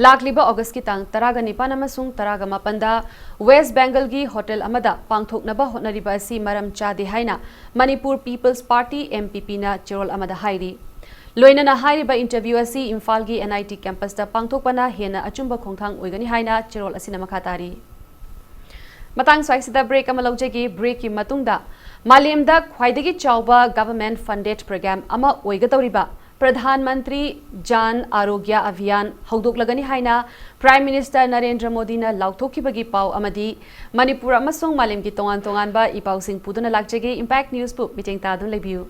ꯂꯥꯛꯂꯤꯕ ꯑꯣꯒꯁꯀꯤ ꯇꯥꯡ ꯇꯔꯥꯒ ꯅꯤꯄꯥꯟ ꯑꯃꯁꯨꯡ ꯇꯔꯥꯒ ꯃꯥꯄꯟꯗ West Bengalꯒꯤ hotel ꯑꯃꯗ ꯄꯥꯡꯊꯣꯛꯅꯕ ꯍꯣꯠꯅꯔꯤꯕ ꯑꯁꯤ ꯃꯔꯝ ꯆꯥꯗꯦ ꯍꯥꯏꯅ Manipur People's Party, M P Pꯅ ꯆꯦꯔꯣꯜ ꯑꯃꯗ ꯍꯥꯏꯔꯤ꯫ ꯂꯣꯏꯅꯅ ꯍꯥꯏꯔꯤꯕ interview ꯑꯁꯤ ꯏꯝꯐꯥꯜꯒꯤ N I T campusꯇ ꯄꯥꯡꯊꯣꯛꯄꯅ ꯍꯦꯟꯅ ꯑꯆꯨꯝꯕ ꯈꯣꯡꯊꯥꯡ ꯑꯣꯏꯒꯅꯤ ꯍꯥꯏꯅ ꯆꯦꯔꯣꯜ ꯑꯁꯤꯅ ꯃꯈꯥ ꯇꯥꯔꯤ꯫ ꯃꯇꯥꯡ ꯁ꯭ꯋꯥꯏꯁꯤꯗ break ꯑꯃ ꯂꯧꯖꯒꯦ꯫ Breakꯀꯤ ꯃꯇꯨꯡꯗ ꯃꯥꯂꯦꯝꯗ ꯈ꯭ꯋꯥꯏꯗꯒꯤ ꯆꯥꯎꯕ government funded program ꯑꯃ ꯑꯣꯏꯒꯗꯧꯔꯤꯕ ꯄ꯭ꯔꯙꯥꯟ ꯃꯟꯇ꯭ꯔꯤ ꯖꯥꯟ ꯑꯥꯔꯣꯒ꯭ꯌ ꯑꯚꯤꯌꯥꯟ ꯍꯧꯗꯣꯛꯂꯒꯅꯤ ꯍꯥꯏꯅ Prime Minister ꯅꯔꯦꯟꯗ꯭ꯔ ꯃꯣꯗꯤꯅ ꯂꯥꯎꯊꯣꯛꯈꯤꯕꯒꯤ ꯄꯥꯎ ꯑꯃꯗꯤ ꯃꯅꯤꯄꯨꯔ ꯑꯃꯁꯨꯡ ꯃꯥꯂꯦꯝꯒꯤ ꯇꯣꯉꯥꯟ ꯇꯣꯉꯥꯟꯕ ꯏ ꯄꯥꯎꯁꯤꯡ ꯄꯨꯗꯨꯅ ꯂꯥꯛꯆꯒꯦ꯫ Impact Newsꯄꯨ ꯃꯤꯠꯌꯦꯡ ꯇꯥꯗꯨꯅ ꯂꯩꯕꯤꯌꯨ꯫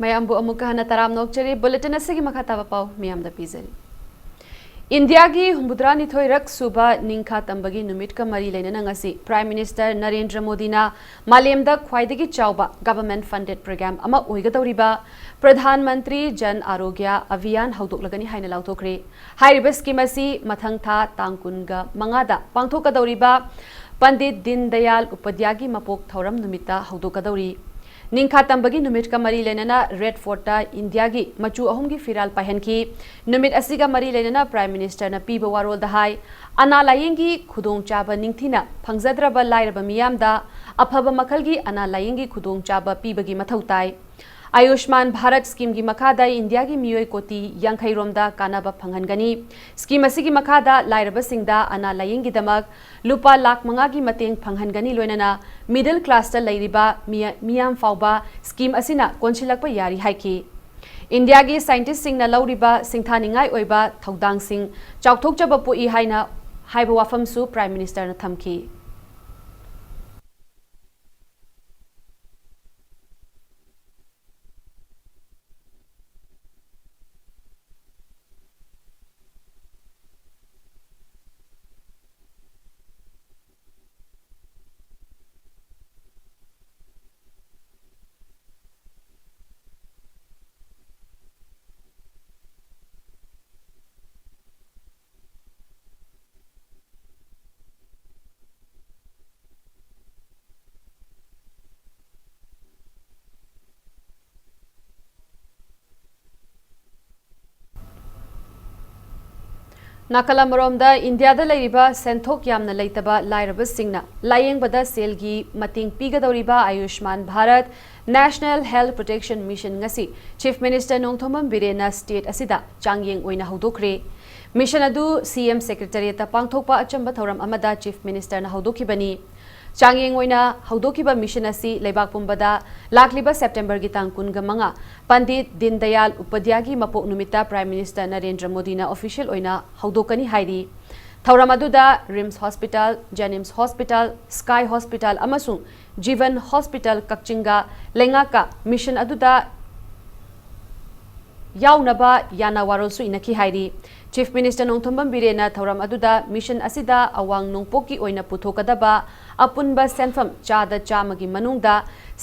ꯃꯌꯥꯝꯕꯨ ꯑꯃꯨꯛꯀ ꯍꯟꯅ ꯇꯔꯥꯝꯅ ꯑꯣꯛꯆꯔꯤ꯫ Bulletin ꯑꯁꯤꯒꯤ ꯃꯈꯥ ꯇꯥꯕ ꯄꯥꯎ ꯃꯤꯌꯥꯝꯗ ꯄꯤꯖꯔꯤ꯫ ꯏꯟꯗꯤꯌꯥꯒꯤ ꯍꯨꯝꯐꯨꯇꯔꯥꯅꯤꯊꯣꯏꯔꯛ ꯁꯨꯕ ꯅꯤꯡꯈꯥ ꯇꯝꯕꯒꯤ ꯅꯨꯃꯤꯠꯀ ꯃꯔꯤ ꯂꯩꯅꯅ ꯉꯁꯤ Prime Minister ꯅꯔꯦꯟꯗ꯭ꯔ ꯃꯣꯗꯤꯅ ꯃꯥꯂꯦꯝꯗ ꯈ꯭ꯋꯥꯏꯗꯒꯤ ꯆꯥꯎꯕ government funded program ꯑꯃ ꯑꯣꯏꯒꯗꯧꯔꯤꯕ ꯄ꯭ꯔꯙꯥꯟ ꯃꯟꯇ꯭ꯔꯤ ꯖꯟ ꯑꯥꯔꯣꯒ꯭ꯌ ꯑꯚꯤꯌꯥꯟ ꯍꯧꯗꯣꯛꯂꯒꯅꯤ ꯍꯥꯏꯅ ꯂꯥꯎꯊꯣꯛꯈ꯭ꯔꯦ꯫ ꯍꯥꯏꯔꯤꯕ scheme ꯑꯁꯤ ꯃꯊꯪ ꯊꯥ ꯇꯥꯡ ꯀꯨꯟꯒ ꯃꯉꯥꯗ ꯄꯥꯡꯊꯣꯛꯀꯗꯧꯔꯤꯕ ꯄꯟꯗꯤꯠ ꯗꯤꯟ ꯗꯌꯥꯜ ꯎꯄꯥꯙ꯭ꯌꯥꯒꯤ ꯃꯄꯣꯛ ꯊꯧꯔꯝ ꯅꯨꯃꯤꯠꯇ ꯍꯧꯗꯣꯛꯀꯗꯧꯔꯤ꯫ ꯅꯤꯡꯈꯥ ꯇꯝꯕꯒꯤ ꯅꯨꯃꯤꯠꯀ ꯃꯔꯤ ꯂꯩꯅꯅ ꯔꯦꯗ ꯐꯣꯔꯠꯇ ꯏꯟꯗꯤꯌꯥꯒꯤ ꯃꯆꯨ ꯑꯍꯨꯝꯒꯤ ꯐꯤꯔꯥꯜ ꯄꯥꯏꯍꯟꯈꯤ꯫ ꯅꯨꯃꯤꯠ ꯑꯁꯤꯒ ꯃꯔꯤ ꯂꯩꯅꯅ ꯄ꯭ꯔꯥꯏꯝ ꯃꯤꯅꯤꯁꯇꯔꯅ ꯄꯤꯕ ꯋꯥꯔꯣꯜꯗ ꯍꯥꯏ, ꯑꯅꯥ ꯂꯥꯌꯦꯡꯒꯤ ꯈꯨꯗꯣꯡꯆꯥꯕ ꯅꯤꯡꯊꯤꯅ ꯐꯪꯖꯗ꯭ꯔꯕ ꯂꯥꯏꯔꯕ ꯃꯤꯌꯥꯝꯗ ꯑꯐꯕ ꯃꯈꯜꯒꯤ ꯑꯅꯥ ꯂꯥꯌꯦꯡꯒꯤ ꯈꯨꯗꯣꯡꯆꯥꯕ ꯄꯤꯕꯒꯤ ꯃꯊꯧ ꯇꯥꯏ꯫ ꯑꯌꯨꯁꯃꯥꯟ ꯚꯥꯔꯠ ꯁ꯭ꯀꯤꯝꯒꯤ ꯃꯈꯥꯗ ꯏꯟꯗꯤꯌꯥꯒꯤ ꯃꯤꯑꯣꯏ ꯀꯣꯇꯤ ꯌꯥꯡꯈꯩ ꯔꯣꯝꯗ ꯀꯥꯟꯅꯕ ꯐꯪꯍꯟꯒꯅꯤ꯫ ꯁ꯭ꯀꯤꯝ ꯑꯁꯤꯒꯤ ꯃꯈꯥꯗ ꯂꯥꯏꯔꯕꯁꯤꯡꯗ ꯑꯅꯥ ꯂꯥꯌꯦꯡꯒꯤꯗꯃꯛ ꯂꯨꯄꯥ ꯂꯥꯈ ꯃꯉꯥꯒꯤ ꯃꯇꯦꯡ ꯐꯪꯍꯟꯒꯅꯤ, ꯂꯣꯏꯅꯅ ꯃꯤꯗꯜ ꯀ꯭ꯂꯥꯁꯇ ꯂꯩꯔꯤꯕ ꯃꯤꯌ-, ꯃꯤꯌꯥꯝ ꯐꯥꯎꯕ ꯁ꯭ꯀꯤꯝ ꯑꯁꯤꯅ ꯀꯣꯟꯁꯤꯜꯂꯛꯄ ꯌꯥꯔꯤ ꯍꯥꯏꯈꯤ꯫ ꯏꯟꯗꯤꯌꯥꯒꯤ ꯁꯥꯏꯟꯇꯤꯁꯁꯤꯡꯅ ꯂꯧꯔꯤꯕ ꯁꯤꯡꯊꯥꯅꯤꯡꯉꯥꯏ ꯑꯣꯏꯕ ꯊꯧꯗꯥꯡꯁꯤꯡ ꯆꯥꯎꯊꯣꯛꯆꯕ ꯄꯣꯛꯏ ꯍꯥꯏꯅ ꯍꯥꯏꯕ ꯋꯥꯐꯝꯁꯨ ꯄ꯭ꯔꯥꯏꯝ ꯃꯤꯅꯤꯁꯇꯔꯅ ꯊꯝꯈꯤ꯫ ꯅꯥꯀꯜ ꯑꯃꯔꯣꯝꯗ, ꯏꯟꯗꯤꯌꯥꯗ ꯂꯩꯔꯤꯕ ꯁꯦꯟꯊꯣꯛ ꯌꯥꯝꯅ ꯂꯩꯇꯕ ꯂꯥꯏꯔꯕꯁꯤꯡꯅ ꯂꯥꯌꯦꯡꯕꯗ ꯁꯦꯜꯒꯤ ꯃꯇꯦꯡ ꯄꯤꯒꯗꯧꯔꯤꯕ Ayushman Bharat national health protection mission ꯉꯁꯤ ꯆꯤꯐ ꯃꯤꯅꯤꯁꯇꯔ ꯅꯣꯡꯊꯣꯝꯕꯝ ꯕꯤꯔꯦꯟꯅ ꯁ꯭ꯇꯦꯠ ꯑꯁꯤꯗ ꯆꯥꯡꯌꯦꯡ ꯑꯣꯏꯅ ꯍꯧꯗꯣꯛꯈ꯭ꯔꯦ꯫ ꯃꯤꯁꯟ ꯑꯗꯨ ꯁꯤ ꯑꯦꯝ ꯁꯦꯀ꯭ꯔꯦꯇꯔꯤꯌꯦꯠꯇ ꯄꯥꯡꯊꯣꯛꯄ ꯑꯆꯝꯕ ꯊꯧꯔꯝ ꯑꯃꯗ ꯆꯤꯐ ꯃꯤꯅꯤꯁꯇꯔꯅ ꯍꯧꯗꯣꯛꯈꯤꯕꯅꯤ꯫ ꯆꯥꯡꯌꯦꯡ ꯑꯣꯏꯅ ꯍꯧꯗꯣꯛꯈꯤꯕ ꯃꯤꯁꯟ ꯑꯁꯤ ꯂꯩꯕꯥꯛ ꯄꯨꯝꯕꯗ ꯂꯥꯛꯂꯤꯕ ꯁꯦꯞꯇꯦꯝꯕꯔꯒꯤ ꯇꯥꯡ ꯀꯨꯟꯒ ꯃꯉꯥ, ꯄꯟꯗꯤꯠ ꯗꯤꯟꯗꯌꯥꯜ ꯎꯄꯥꯙ꯭ꯌꯥꯒꯤ ꯃꯄꯣꯛ ꯅꯨꯃꯤꯠꯇ ꯄ꯭ꯔꯥꯏꯝ ꯃꯤꯅꯤꯁꯇꯔ ꯅꯔꯦꯟꯗ꯭ꯔ ꯃꯣꯗꯤꯅ ꯑꯣꯐꯤꯁꯤꯌꯦꯜ ꯑꯣꯏꯅ ꯍꯧꯗꯣꯛꯀꯅꯤ ꯍꯥꯏꯔꯤ꯫ ꯊꯧꯔꯝ ꯑꯗꯨꯗ ꯔꯤꯝꯁ ꯍꯣꯁꯄꯤꯇꯥꯜ, ꯖꯦꯅꯤꯝꯁ ꯍꯣꯁꯄꯤꯇꯥꯜ, ꯁ꯭ꯀꯥꯏ ꯍꯣꯁꯄꯤꯇꯥꯜ ꯑꯃꯁꯨꯡ ꯖꯤꯕꯟ ꯍꯣꯁꯄꯤꯇꯥꯜ ꯀꯛꯆꯤꯡꯒ ꯂꯩꯉꯥꯛꯀ ꯃꯤꯁꯟ ꯑꯗꯨꯗ ꯌꯥꯎꯅꯕ ꯌꯥꯅ ꯋꯥꯔꯣꯜꯁꯨ ꯏꯅꯈꯤ ꯍꯥꯏꯔꯤ꯫ ꯆꯤꯐ ꯃꯤꯅꯤꯁꯇꯔ ꯅꯣꯡꯊꯣꯝꯕꯝ ꯕꯤꯔꯦꯟꯅ ꯊꯧꯔꯝ ꯑꯗꯨꯗ ꯃꯤꯁꯟ ꯑꯁꯤꯗ ꯑꯋꯥꯡ ꯅꯣꯡꯄꯣꯛꯀꯤ ꯑꯣꯏꯅ ꯄꯨꯊꯣꯛꯀꯗꯕ ꯑꯄꯨꯟꯕ ꯁꯦꯟꯐꯝ ꯆꯥꯗ ꯆꯥꯝꯃꯒꯤ ꯃꯅꯨꯡꯗ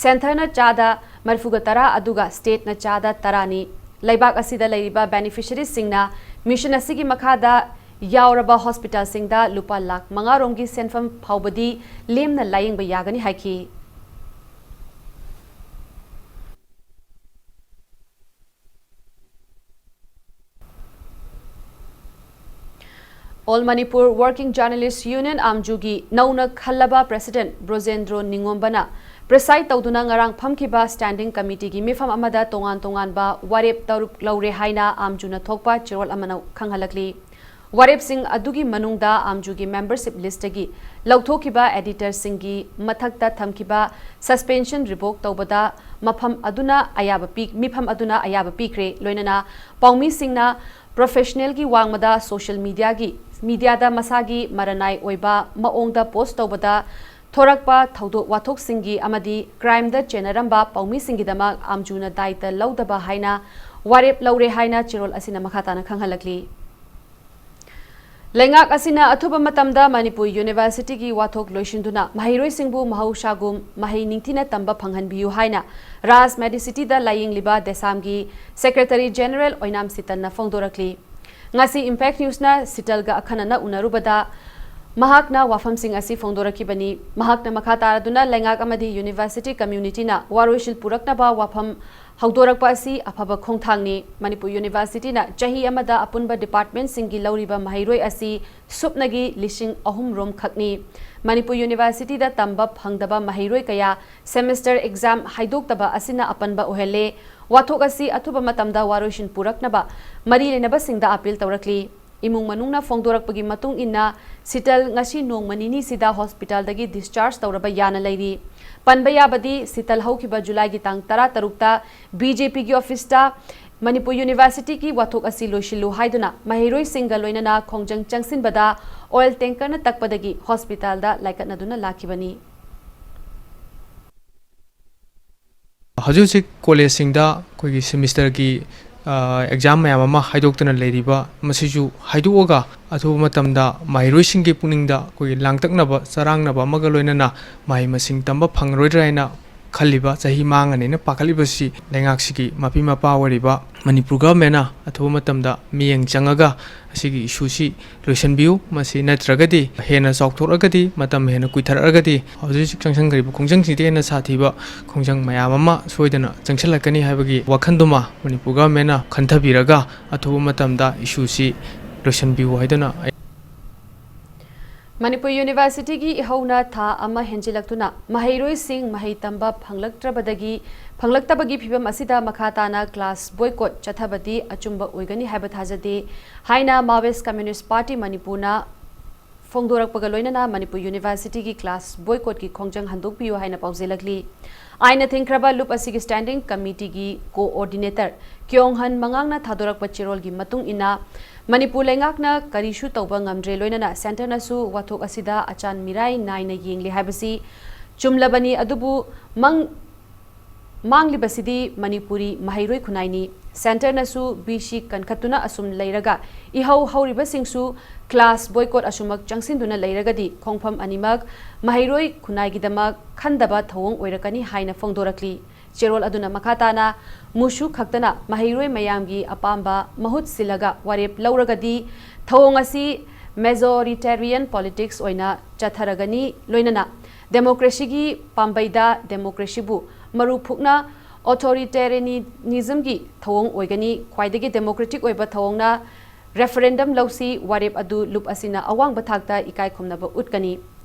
ꯁꯦꯟꯇꯔꯅ ꯆꯥꯗ ꯃꯔꯤꯐꯨꯒ ꯇꯔꯥ ꯑꯗꯨꯒ ꯁ꯭ꯇꯦꯠꯅ ꯆꯥꯗ ꯇꯔꯥꯅꯤ꯫ ꯂꯩꯕꯥꯛ ꯑꯁꯤꯗ ꯂꯩꯔꯤꯕ ꯕꯦꯅꯤꯐꯤꯁꯔꯤꯁꯤꯡꯅ ꯃꯤꯁꯟ ꯑꯁꯤꯒꯤ ꯃꯈꯥꯗ ꯌꯥꯎꯔꯕ ꯍꯣꯁꯄꯤꯇꯥꯜꯁꯤꯡꯗ ꯂꯨꯄꯥ ꯂꯥꯈ ꯃꯉꯥ ꯔꯣꯝꯒꯤ ꯁꯦꯟꯐꯝ ꯐꯥꯎꯕꯗꯤ ꯂꯦꯝꯅ ꯂꯥꯌꯦꯡꯕ ꯌꯥꯒꯅꯤ ꯍꯥꯏꯈꯤ꯫ All Manipur Working Journalist Union, ꯑꯥꯝꯖꯨꯒꯤ ꯅꯧꯅ ꯈꯜꯂꯕ president ꯕ꯭ꯔꯣꯖꯦꯟꯗ꯭ꯔꯣ ꯅꯤꯉꯣꯝꯕꯅ preside ꯇꯧꯗꯨꯅ ꯉꯔꯥꯡ ꯐꯝꯈꯤꯕ standing committeeꯒꯤ ꯃꯤꯐꯝ ꯑꯃꯗ ꯇꯣꯉꯥꯟ ꯇꯣꯉꯥꯟꯕ ꯋꯥꯔꯦꯞ ꯇꯔꯨꯛ ꯂꯧꯔꯦ ꯍꯥꯏꯅ ꯑꯥꯝꯖꯨꯅ ꯊꯣꯛꯄ ꯆꯦꯔꯣꯜ ꯑꯃꯅ ꯈꯪꯍꯜꯂꯛꯂꯤ꯫ ꯋꯥꯔꯦꯞꯁꯤꯡ ꯑꯗꯨꯒꯤ ꯃꯅꯨꯡꯗ ꯑꯥꯝꯖꯨꯒꯤ membership listꯇꯒꯤ ꯂꯧꯊꯣꯛꯈꯤꯕ editorꯁꯤꯡꯒꯤ ꯃꯊꯛꯇ ꯊꯝꯈꯤꯕ suspension revoke ꯇꯧꯕꯗ ꯃꯐꯝ ꯑꯗꯨꯅ ꯑꯌꯥꯕ ꯄꯤ-, ꯃꯤꯐꯝ ꯑꯗꯨꯅ ꯑꯌꯥꯕ ꯄꯤꯈ꯭ꯔꯦ꯫ ꯂꯣꯏꯅꯅ ꯄꯥꯎꯃꯤꯁꯤꯡꯅ professionalꯒꯤ ꯋꯥꯡꯃꯗ social mediaꯒꯤ, mediaꯗ ꯃꯁꯥꯒꯤ ꯃꯔꯅꯥꯏ ꯑꯣꯏꯕ ꯃꯑꯣꯡꯗ post ꯇꯧꯕꯗ ꯊꯣꯔꯛꯄ ꯊꯧꯗꯣꯛ ꯋꯥꯊꯣꯛꯁꯤꯡꯒꯤ ꯑꯃꯗꯤ crimeꯗ ꯆꯦꯟꯅꯔꯝꯕ ꯄꯥꯎꯃꯤꯁꯤꯡꯒꯤꯗꯃꯛ ꯑꯥꯝꯖꯨꯅ ꯗꯥꯏꯇ ꯂꯧꯗꯕ ꯍꯥꯏꯅ ꯋꯥꯔꯦꯞ ꯂꯧꯔꯦ ꯍꯥꯏꯅ ꯆꯦꯔꯣꯜ ꯑꯁꯤꯅ ꯃꯈꯥ ꯇꯥꯅ ꯈꯪꯍꯜꯂꯛꯂꯤ꯫ ꯂꯩꯉꯥꯛ ꯑꯁꯤꯅ ꯑꯊꯨꯕ ꯃꯇꯝꯗ ꯃꯅꯤꯄꯨꯔ Universityꯒꯤ ꯋꯥꯊꯣꯛ ꯂꯣꯏꯁꯤꯟꯗꯨꯅ ꯃꯍꯩꯔꯣꯏꯁꯤꯡꯕꯨ ꯃꯍꯧꯁꯥꯒꯨꯝ ꯃꯍꯩ ꯅꯤꯡꯊꯤꯅ ꯇꯝꯕ ꯐꯪꯍꯟꯕꯤꯌꯨ ꯍꯥꯏꯅ ꯔꯥꯖ Medicityꯗ ꯂꯥꯌꯦꯡꯂꯤꯕ ꯗꯦꯁꯥꯝꯒꯤ Secretary General ꯑꯣꯏꯅꯥꯝ ꯁꯤꯇꯜꯅ ꯐꯣꯡꯗꯣꯔꯛꯂꯤ꯫ ꯉꯁꯤ Impact Newsꯅ ꯁꯤꯇꯜꯒ ꯑꯈꯟꯅꯅ ꯎꯅꯔꯨꯕꯗ ꯃꯍꯥꯛꯅ ꯋꯥꯐꯝꯁꯤꯡ ꯑꯁꯤ ꯐꯣꯡꯗꯣꯔꯛꯈꯤꯕꯅꯤ꯫ ꯃꯍꯥꯛꯅ ꯃꯈꯥ ꯇꯥꯔꯗꯨꯅ ꯂꯩꯉꯥꯛ ꯑꯃꯗꯤ University communityꯅ ꯋꯥꯔꯣꯏꯁꯤꯟ ꯄꯨꯔꯛꯅꯕ ꯋꯥꯐꯝ ꯍꯧꯗꯣꯔꯛꯄ ꯑꯁꯤ ꯑꯐꯕ ꯈꯣꯡꯊꯥꯡꯅꯤ꯫ ꯃꯅꯤꯄꯨꯔ Universityꯅ ꯆꯍꯤ ꯑꯃꯗ ꯑꯄꯨꯟꯕ departmentꯁꯤꯡꯒꯤ ꯂꯧꯔꯤꯕ ꯃꯍꯩꯔꯣꯏ ꯑꯁꯤ ꯁꯨꯞꯅꯒꯤ ꯂꯤꯁꯤꯡ ꯑꯍꯨꯝ ꯔꯣꯝ ꯈꯛꯅꯤ꯫ ꯃꯅꯤꯄꯨꯔ Universityꯗ ꯇꯝꯕ ꯐꯪꯗꯕ ꯃꯍꯩꯔꯣꯏ ꯀꯌꯥ semester exam ꯍꯥꯏꯗꯣꯛꯇꯕ ꯑꯁꯤꯅ ꯑꯄꯟꯕ ꯑꯣꯏꯍꯜꯂꯦ꯫ ꯋꯥꯊꯣꯛ ꯑꯁꯤ ꯑꯊꯨꯕ ꯃꯇꯝꯗ ꯋꯥꯔꯣꯏꯁꯤꯟ ꯄꯨꯔꯛꯅꯕ ꯃꯔꯤ ꯂꯩꯅꯕꯁꯤꯡꯗ appeal ꯇꯧꯔꯛꯂꯤ꯫ ꯏꯃꯨꯡ ꯃꯅꯨꯡꯅ ꯐꯣꯡꯗꯣꯔꯛꯄꯒꯤ ꯃꯇꯨꯡ ꯏꯟꯅ ꯁꯤꯇꯜ ꯉꯁꯤ ꯅꯣꯡꯃ ꯅꯤꯅꯤꯁꯤꯗ hospitalꯗꯒꯤ discharge ꯇꯧꯔꯕ ꯌꯥꯅ ꯂꯩꯔꯤ꯫ ꯄꯟꯕ ꯌꯥꯕꯗꯤ ꯁꯤꯇꯜ ꯍꯧꯈꯤꯕ Julyꯒꯤ ꯇꯥꯡ ꯇꯔꯥꯇꯔꯨꯛꯇ BJPꯒꯤ officeꯇ ꯃꯅꯤꯄꯨꯔ Universityꯒꯤ ꯋꯥꯊꯣꯛ ꯑꯁꯤ ꯂꯣꯏꯁꯤꯜꯂꯨ ꯍꯥꯏꯗꯨꯅ ꯃꯍꯩꯔꯣꯏꯁꯤꯡꯒ ꯂꯣꯏꯅꯅ ꯈꯣꯡꯖꯪ ꯆꯪꯁꯤꯟꯕꯗ oil tankerꯅ ꯇꯛꯄꯗꯒꯤ hospitalꯗ ꯂꯥꯏꯀꯠꯅꯗꯨꯅ ꯂꯥꯛꯈꯤꯕꯅꯤ꯫ ꯍꯧꯖꯤꯛ ꯍꯧꯖꯤꯛ collegeꯁꯤꯡꯗ ꯑꯩꯈꯣꯏꯒꯤ semesterꯒꯤ, ꯑ, exam ꯃꯌꯥꯝ ꯑꯃ ꯍꯥꯏꯗꯣꯛꯇꯨꯅ ꯂꯩꯔꯤꯕ, ꯃꯁꯤꯁꯨ ꯍꯥꯏꯗꯣꯛꯑꯒ ꯑꯊꯨꯕ ꯃꯇꯝꯗ ꯃꯍꯩꯔꯣꯏꯁꯤꯡꯒꯤ ꯄꯨꯛꯅꯤꯡꯗ ꯑꯩꯈꯣꯏꯒꯤ ꯂꯥꯡꯇꯛꯅꯕ, ꯆꯔꯥꯡꯅꯕ ꯑꯃꯒ ꯂꯣꯏꯅꯅ ꯃꯍꯩ ꯃꯁꯤꯡ ꯇꯝꯕ ꯐꯪꯂꯔꯣꯏꯗ꯭ꯔꯥ ꯍꯥꯏꯅ ꯈꯜꯂꯤꯕ, ꯆꯍꯤ ꯃꯥꯡꯉꯅꯤꯅ ꯄꯥꯈꯠꯂꯤꯕꯁꯤ ꯂꯩꯉꯥꯛꯁꯤꯒꯤ ꯃꯄꯤ ꯃꯄꯥ ꯑꯣꯏꯔꯤꯕ ꯃꯅꯤꯄꯨꯔ governmentꯅ ꯑꯊꯨꯕ ꯃꯇꯝꯗ ꯃꯤꯠꯌꯦꯡ ꯆꯪꯉꯒ ꯑꯁꯤꯒꯤ issueꯁꯤ ꯂꯣꯏꯁꯤꯟꯕꯤꯌꯨ꯫ ꯃꯁꯤ ꯅꯠꯇ꯭ꯔꯒꯗꯤ ꯍꯦꯟꯅ ꯆꯥꯎꯊꯣꯔꯛꯑꯒꯗꯤ, ꯃꯇꯝ ꯍꯦꯟꯅ ꯀꯨꯏꯊꯔꯛꯑꯒꯗꯤ, ꯍꯧꯖꯤꯛ ꯍꯧꯖꯤꯛ ꯆꯪꯁꯤꯟꯈ꯭ꯔꯤꯕ ꯈꯣꯡꯖꯪꯁꯤꯗꯤ ꯍꯦꯟꯅ ꯁꯥꯊꯤꯕ ꯈꯣꯡꯖꯪ ꯃꯌꯥꯝ ꯑꯃ ꯁꯣꯏꯗꯅ ꯆꯪꯁꯤꯜꯂꯛꯀꯅꯤ ꯍꯥꯏꯕꯒꯤ ꯋꯥꯈꯜꯗꯨꯃ ꯃꯅꯤꯄꯨꯔ governmentꯅ ꯈꯟꯊꯕꯤꯔꯒ ꯑꯊꯨꯕ ꯃꯇꯝꯗ issueꯁꯤ ꯂꯣꯏꯁꯤꯟꯕꯤꯌꯨ ꯍꯥꯏꯗꯨꯅ ꯑꯩ ꯃꯅꯤꯄꯨꯔ ꯌꯨꯅꯤꯚꯔꯁꯤꯇꯤꯒꯤ ꯏꯍꯧꯅ ꯊꯥ ꯑꯃ ꯍꯦꯟꯖꯤꯜꯂꯛꯇꯨꯅ ꯃꯍꯩꯔꯣꯏꯁꯤꯡ ꯃꯍꯩ ꯇꯝꯕ ꯐꯪꯂꯛꯇ꯭ꯔꯕꯗꯒꯤ ꯐꯪꯂꯛꯇꯕꯒꯤ ꯐꯤꯕꯝ ꯑꯁꯤꯗ ꯃꯈꯥ ꯇꯥꯅ ꯀ꯭ꯂꯥꯁ ꯕꯣꯏꯀꯣꯠ ꯆꯠꯊꯕꯗꯤ ꯑꯆꯨꯝꯕ ꯑꯣꯏꯒꯅꯤ ꯍꯥꯏꯕ ꯊꯥꯖꯗꯦ ꯍꯥꯏꯅ ꯃꯥꯔꯛꯁꯤꯁ ꯀꯝꯃ꯭ꯌꯨꯅꯤꯁ꯭ꯠ ꯄꯥꯔꯇꯤ ꯃꯅꯤꯄꯨꯔꯅ ꯐꯣꯡꯗꯣꯔꯛꯄꯒ ꯂꯣꯏꯅꯅ ꯃꯅꯤꯄꯨꯔ ꯌꯨꯅꯤꯚꯔꯁꯤꯇꯤꯒꯤ ꯀ꯭ꯂꯥꯁ ꯕꯣꯏꯀꯣꯠꯀꯤ ꯈꯣꯡꯖꯪ ꯍꯟꯗꯣꯛꯄꯤꯌꯨ ꯍꯥꯏꯅ ꯄꯥꯎꯖꯦꯜꯂꯛꯂꯤ꯫ ꯑꯥꯏꯟꯅ ꯊꯤꯡꯈ꯭ꯔꯕ ꯂꯨꯞ ꯑꯁꯤꯒꯤ ꯁ꯭ꯇꯦꯟꯗꯤꯡ ꯀꯃꯤꯇꯤꯒꯤ ꯀꯣꯑꯣꯔꯗꯤꯅꯦꯇꯔ ꯀ꯭ꯌꯣꯡ ꯍꯟ ꯃꯉꯥꯡꯅ ꯊꯥꯗꯣꯔꯛꯄ ꯆꯦꯔꯣꯜꯒꯤ ꯃꯇꯨꯡ ꯏꯟꯅ ꯃꯅꯤꯄꯨꯔ ꯂꯩꯉꯥꯛꯅ ꯀꯔꯤꯁꯨ ꯇꯧꯕ ꯉꯝꯗ꯭ꯔꯦ, ꯂꯣꯏꯅꯅ ꯁꯦꯟꯇꯔꯅꯁꯨ ꯋꯥꯊꯣꯛ ꯑꯁꯤꯗ ꯑꯆꯥꯟ ꯃꯤꯔꯥꯏ ꯅꯥꯏꯅ ꯌꯦꯡꯂꯤ ꯍꯥꯏꯕꯁꯤ ꯆꯨꯝꯂꯕꯅꯤ꯫ ꯑꯗꯨꯕꯨ ꯃꯪ ꯃꯥꯡꯂꯤꯕꯁꯤꯗꯤ ꯃꯅꯤꯄꯨꯔꯤ ꯃꯍꯩꯔꯣꯏ ꯈꯨꯟꯅꯥꯏꯅꯤ꯫ ꯁꯦꯟꯇꯔꯅꯁꯨ ꯕꯤ ꯁꯤ ꯀꯟꯈꯠꯇꯨꯅ ꯑꯁꯨꯝ ꯂꯩꯔꯒ ꯏꯍꯧ ꯍꯧꯔꯤꯕꯁꯤꯡꯁꯨ ꯀ꯭ꯂꯥꯁ ꯕꯣꯏꯀꯣꯠ ꯑꯁꯨꯃꯛ ꯆꯪꯁꯤꯟꯗꯨꯅ ꯂꯩꯔꯒꯗꯤ ꯈꯣꯡꯐꯝ ꯑꯅꯤꯃꯛ ꯃꯍꯩꯔꯣꯏ ꯈꯨꯟꯅꯥꯏꯒꯤꯗꯃꯛ ꯈꯟꯗꯕ ꯊꯧꯑꯣꯡ ꯑꯣꯏꯔꯛꯀꯅꯤ ꯍꯥꯏꯅ ꯐꯣꯡꯗꯣꯔꯛꯂꯤ꯫ ꯆꯦꯔꯣꯜ ꯑꯗꯨꯅ ꯃꯈꯥ ꯇꯥꯅ ꯃꯨꯁꯨ ꯈꯛꯇꯅ ꯃꯍꯩꯔꯣꯏ ꯃꯌꯥꯝꯒꯤ ꯑꯄꯥꯝꯕ ꯃꯍꯨꯠ ꯁꯤꯜꯂꯒ ꯋꯥꯔꯦꯞ ꯂꯧꯔꯒꯗꯤ ꯊꯧꯑꯣꯡ ꯑꯁꯤ ꯃꯦꯖꯣꯔꯤꯇꯦꯔꯤꯌꯟ ꯄꯣꯂꯤꯇꯤꯛꯁ ꯑꯣꯏꯅ ꯆꯠꯊꯔꯒꯅꯤ, ꯂꯣꯏꯅꯅ ꯗꯦꯃꯣꯀ꯭ꯔꯦꯁꯤꯒꯤ ꯄꯥꯝꯕꯩꯗ ꯗꯦꯃꯣꯀ꯭ꯔꯦꯁꯤꯕꯨ ꯃꯔꯨ ꯐꯨꯛꯅ ꯑꯣꯊꯣꯔꯤꯇꯦꯔꯤꯌꯅꯤꯖꯝꯒꯤ ꯊꯧꯑꯣꯡ ꯑꯣꯏꯒꯅꯤ꯫ ꯈ꯭ꯋꯥꯏꯗꯒꯤ ꯗꯦꯃꯣꯀ꯭ꯔꯦꯇꯤꯛ ꯑꯣꯏꯕ ꯊꯧꯑꯣꯡꯅ ꯔꯦꯐꯔꯦꯟꯗꯝ ꯂꯧꯁꯤ꯫ ꯋꯥꯔꯦꯞ ꯑꯗꯨ ꯂꯨꯞ ꯑꯁꯤꯅ ꯑꯋꯥꯡꯕ ꯊꯥꯛꯇ ꯏꯀꯥꯏ ꯈꯨꯝꯅꯕ ꯎꯠꯀꯅꯤ꯫